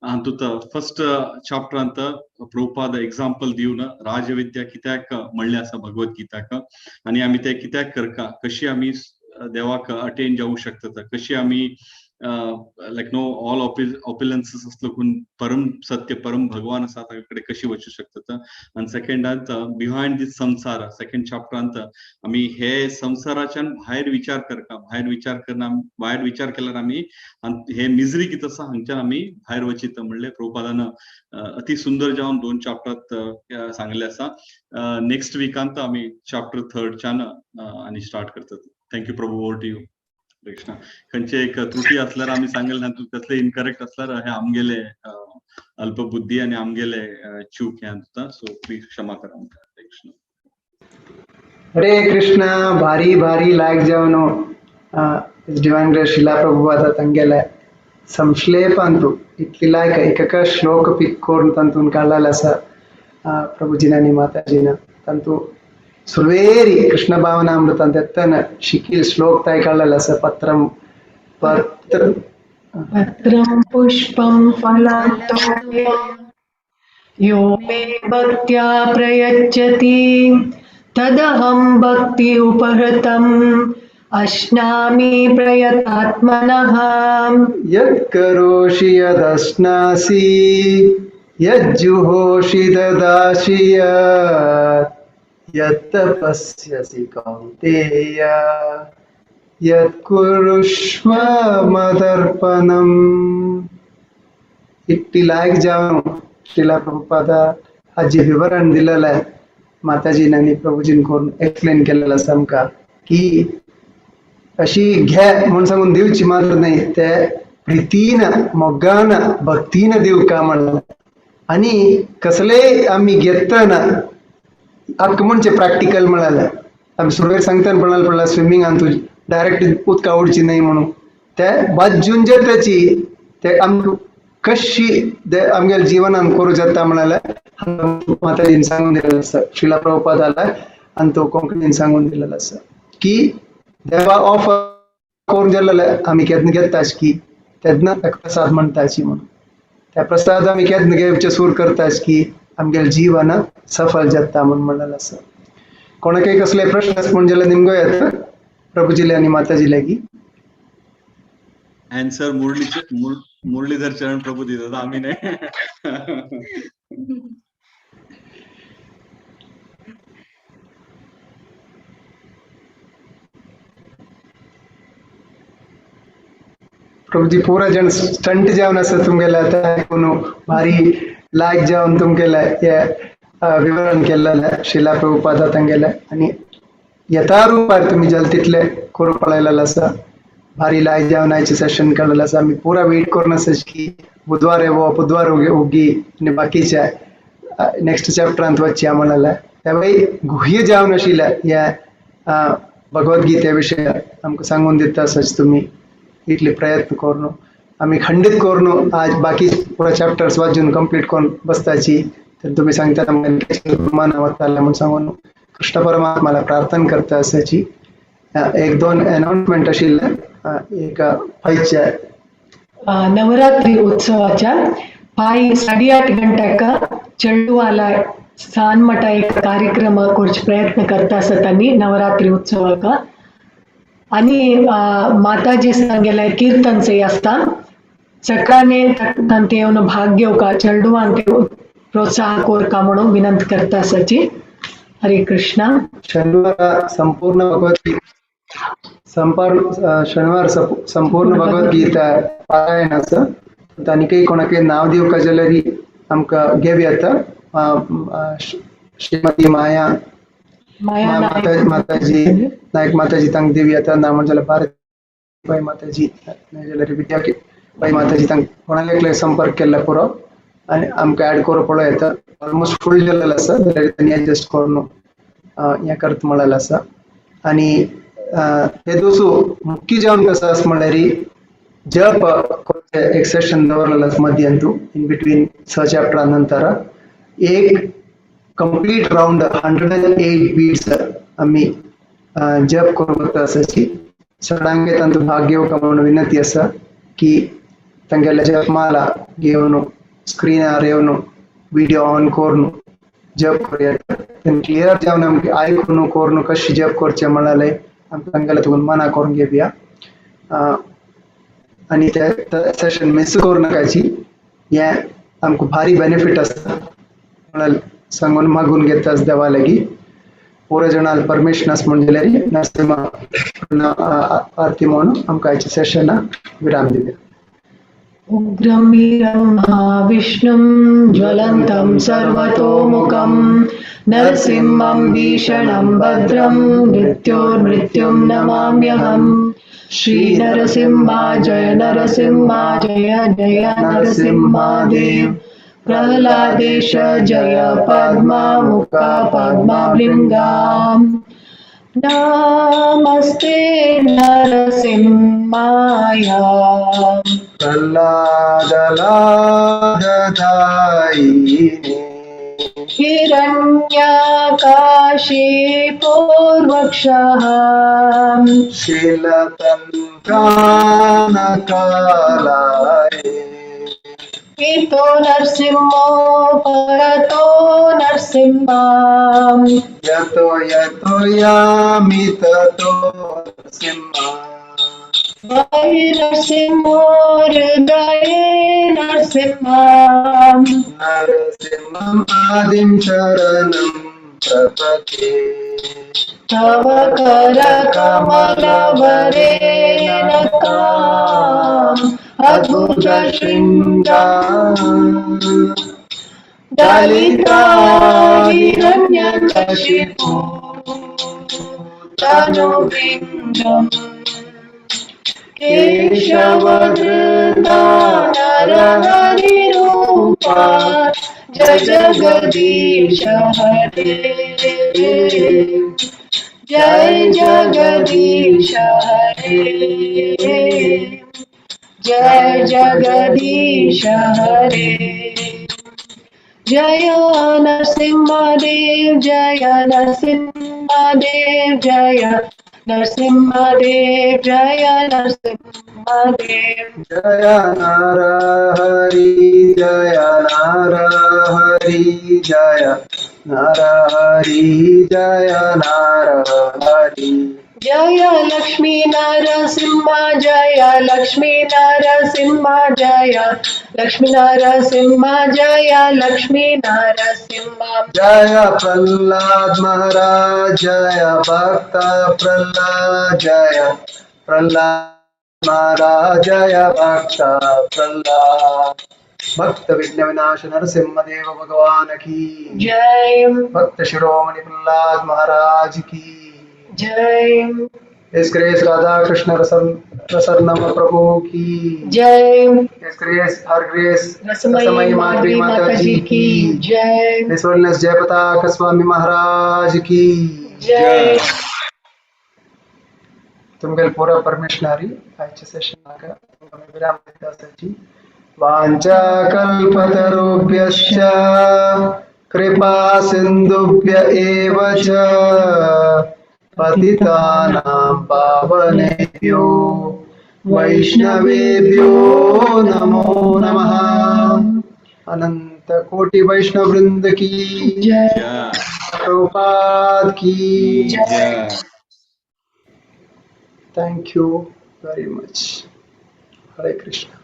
हातूंत फर्स्ट चॅप्टरांत प्रभुपाद एग्जाम्पल दिवन राजविद्या कित्याक म्हणलें आसा भगवत गीताक आनी आमी ते कित्याक करका, कशी आमी देवाक अटेन जावंक शकतात, कशी आमी लायक नो ऑल ऑपिलन्सीस असलो कोण परम सत्य परम भगवान आसा ताका कडेन कशी वचूं शकतात. आनी सेकंडांत बिहायंड दीस संसार, सेकंड चॅप्टरांत आमी हे संसाराच्यान भायर विचार करका, भायर विचार करना, भायर विचार केल्यार आमी हे मिजरी कितें आसा हांगच्यान आमी भायर वचित म्हणलें प्रभुपादान अति सुंदर जावन दोन चॅप्टरांत सांगलें आसा. नेक्स्ट विकांत आमी चॅप्टर थर्डच्यान आनी स्टार्ट करतात. Thank you Prabhu, over to you. Krishna. खंयचे एक त्रुटी असल्यार आमी सांगले ना, तूं कसले इनकरेक्ट असल्यार हे आमगेले अल्पबुद्धी आनी आमगेले चूक हे आसता, सो प्लीज क्षमा करा आमकां. हरे कृष्ण. हरे कृष्ण. भारी भारी लायक जावन डिवाइन ग्रेस शिला प्रभुपाद तांगेले संश्लेपांतु इतली लायक एकक श्लोक पिक करून तांतून काडलेलो आसा प्रभुजीन आनी माताजीन. तांतू सुर्वेरी कृष्ण भावनामृतांत एत्तन शिकील श्लोक ताय काडलेलो आसा. पत्रम पत्र पत्रं पुष्पं फलान्तोयं यो मे भक्त्या प्रयच्छति तदहं भक्ति उपहृतम् अश्नामि प्रयतात्मनः. यत् करोषि यदश्नासि यज्जुहोषि ददासि यत् यत् तपस्यसि कौन्तेय यत् कुरुष्व मदर्पणम्. इतली लायक जावन श्रीला प्रभुपादा हाजे विवरण दिलेलें माताजीन आनी प्रभुजीन करून एक्सप्लेन केलेलें आसा आमकां की अशी घे म्हूण सांगून दिवची मात्र न्हय, ते प्रितीन मोगान भक्तीन दिवका म्हणलें. आनी कसलेय आमी घेतना आमकां म्हणचे प्रॅक्टिकल म्हळ्यार आमी सुरवेक सांगतना पडला पडला स्विमिंगान तूं डायरेक्ट उदका उडची न्हय म्हणून ते बाजून जे त्याची ते आमकां कशी आमगेल्या जिवनान करूं जाता म्हळ्यार माताजीन सांगून दिलेलें आसा. शिला प्रभुपादाला आनी तो कोंकणीन सांगून दिलेलो आसा की देवा ऑफर करून दिलेलें आमी केन्ना घेताच की तेन्ना ताका प्रसाद म्हणटाची म्हणून त्या प्रसाद आमी केन्ना घेवचे सूर करताच की आमगेलें जीवन सफल जाता म्हूण म्हणलेलें आसा. कोणाकय कसले प्रश्न आसा म्हूण जाल्यार निमगो येता प्रभुजीले आनी माताजी लागीं. आन्सर मुरलीधर चरण प्रभू दितात, आमी न्हय. प्रभुजी पुरा जण स्टंट जावन आसा तुमगेले आतां आयकून भारी लायक जावन तुमगेले हे विवरण केल्लेलें शिला प्रभुपादा तांगेले आनी यथारूपार तुमी जाल तितले करूं पळयलेलें आसा. भारी लायक जावन आयचें सेशन काडलेलें आसा. आमी पुरा वेट करून आसा की बुधवार येवो, बुधवार ओगी आनी बाकीचे नेक्स्ट चॅप्टरांत वचया म्हणलें. तेवूय गुह्य जावन आशिल्लें हे भगवद्गीते विशय आमकां सांगून दिता आसाच तुमी इतले प्रयत्न करून आमी खंडीत करून आज बाकी पुरा चॅप्टर्स वाचून कंप्लीट करून बसताची. तर तुमी सांगता आमकां वताले म्हूण सांगून कृष्ण परमात्माला प्रार्थना करता आसाची. एक दोन अनाउन्समेंट आशिल्लें एक फायच्या नवरात्री उत्सवाच्या पाय 8:30 गंट्याक चेडवाला सान मठ एक कार्यक्रम करचे प्रयत्न करता आसा तांणी नवरात्री उत्सवाक. आनी माताजी सांगेले कीर्तन से आसता सकाळने तांते येवन भाग घेवका चेडवान ते प्रोत्साह कोरका म्हणून विनंती करता आसाची. हरे कृष्णा. शनिवार संपूर्ण भगवद्गीता शनिवार संपूर्ण भगवद्गीता पारायण आसा. आनीकय कोणाकय नांव दिवका जाल्यार आमकां घेवया येता. श्रीमती माया माया माताजी नायक माताजी तांकां दिवया येता, ना म्हण जाल्यार भारती बाई माताजी नाजाल्यार विद्या बाई माताजी तांकां कोणाले संपर्क केल्ले पुरो आनी आमकां ऍड करूं पळोवं येता. ऑलमोस्ट फूल जाल्लें आसा जाल्यार तांणी एडजस्ट करून हें करता म्हणलेलें आसा. आनी ते दोसू मुख्य जावन कसो आसा म्हणल्यार जप एक सेशन दवरलेलें आसा मध्यांतू इन बिटवीन स चॅप्टरा नंतर एक कंप्लीट रावंड 108 बीट्स आमी जप करूंक आसाची. सगळ्यांक तांतू भाग घेवका म्हणून विनंती आसा की तांगेले जपमाला घेवन स्क्रिनार येवन विडियो ऑन करून जप करूया. क्लियर जावन आमकां आयकून करून कशें जप करचें म्हळ्यार आमकां तांगेले तुका मना करून घेवया. आनी ते सेशन मिस करूं नाकाची, हें आमकां भारी बेनिफीट आसा म्हळ्यार सांगून मागून घेता देवा लागीं. पुरो जाणां परमिशन आसा म्हूण जाल्यार नरसिंह आरती म्हणून आमकां आयच्या सेशनाक विराम दिवया. उग्रं वीरं महाविष्णुं ज्वलन्तं सर्वतोमुखं नरसिंहं भीषणं भद्रं मृत्योर्मृत्युं नमाम्यहम्. श्री नरसिंहा जय नरसिंहा जय जय नरसिंहा देव. प्रह्लादेश जय पद्मामुखा पद्मभृङ्गाम्. नमस्ते नरसिंहाय. प्रह्लादलाददायिने हिरण्याकाशीपूर्वक्षः शीलतन्त्रानकालाय इतो नरसिंहो परतो नरसिंहा यतो यतो यामि ततो नरसिंहा. वै नरसिंहो हृदये नरसिंहा. नरसिंहम् आदिं शरणं प्रपद्ये. तव करकमलवरे नकाम् अद्भुतशृङ्गा दलिता हिरण्यकशिपु तनुवृन्दम् केशववृन्दा नरहरिरूपा जय जगदीश हरे जय जगदीश हरे जय जगदीश हरे. जय नरसिंहदेव जय नरसिंहदेव जय नरसिंहदेव जय नरसिंहदेव. जय नरहरि जय नरहरि जय नरहरि जय नरहरि. जय लक्ष्मी नरसिंह जय लक्ष्मी नरसिंह जय लक्ष्मी नरसिंह जय लक्ष्मी नरसिंह. जय प्रह्लाद महाराज जय भक्त प्रह्लाद जय प्रह्लाद महाराज जय भक्त प्रह्लाद. भक्त विघ्न विनाश नरसिंहदेव भगवान की जय. भक्त शिरोमणि प्रह्लाद महाराज की जय. इस ग्रेस राधा कृष्ण रसर्णम प्रभु की जय. इस ग्रेस हर ग्रेस रसमयी माधवी माता जी की जय. His Holiness जय पताक स्वामी महाराज की जय. तुमगेल पूरा परमिशन हारी आयच्या सेशनाक विराम दिता आसाची. वाञ्छा कल्पतरुभ्यश्च कृपा सिन्धुभ्य एव च पतितानां पावनेभ्यो वैष्णवेभ्यो नमो नमः. अनंत कोटि वैष्णव वृंद की जय. जय. प्रभुपाद की जय. Thank you very much. Hare Krishna.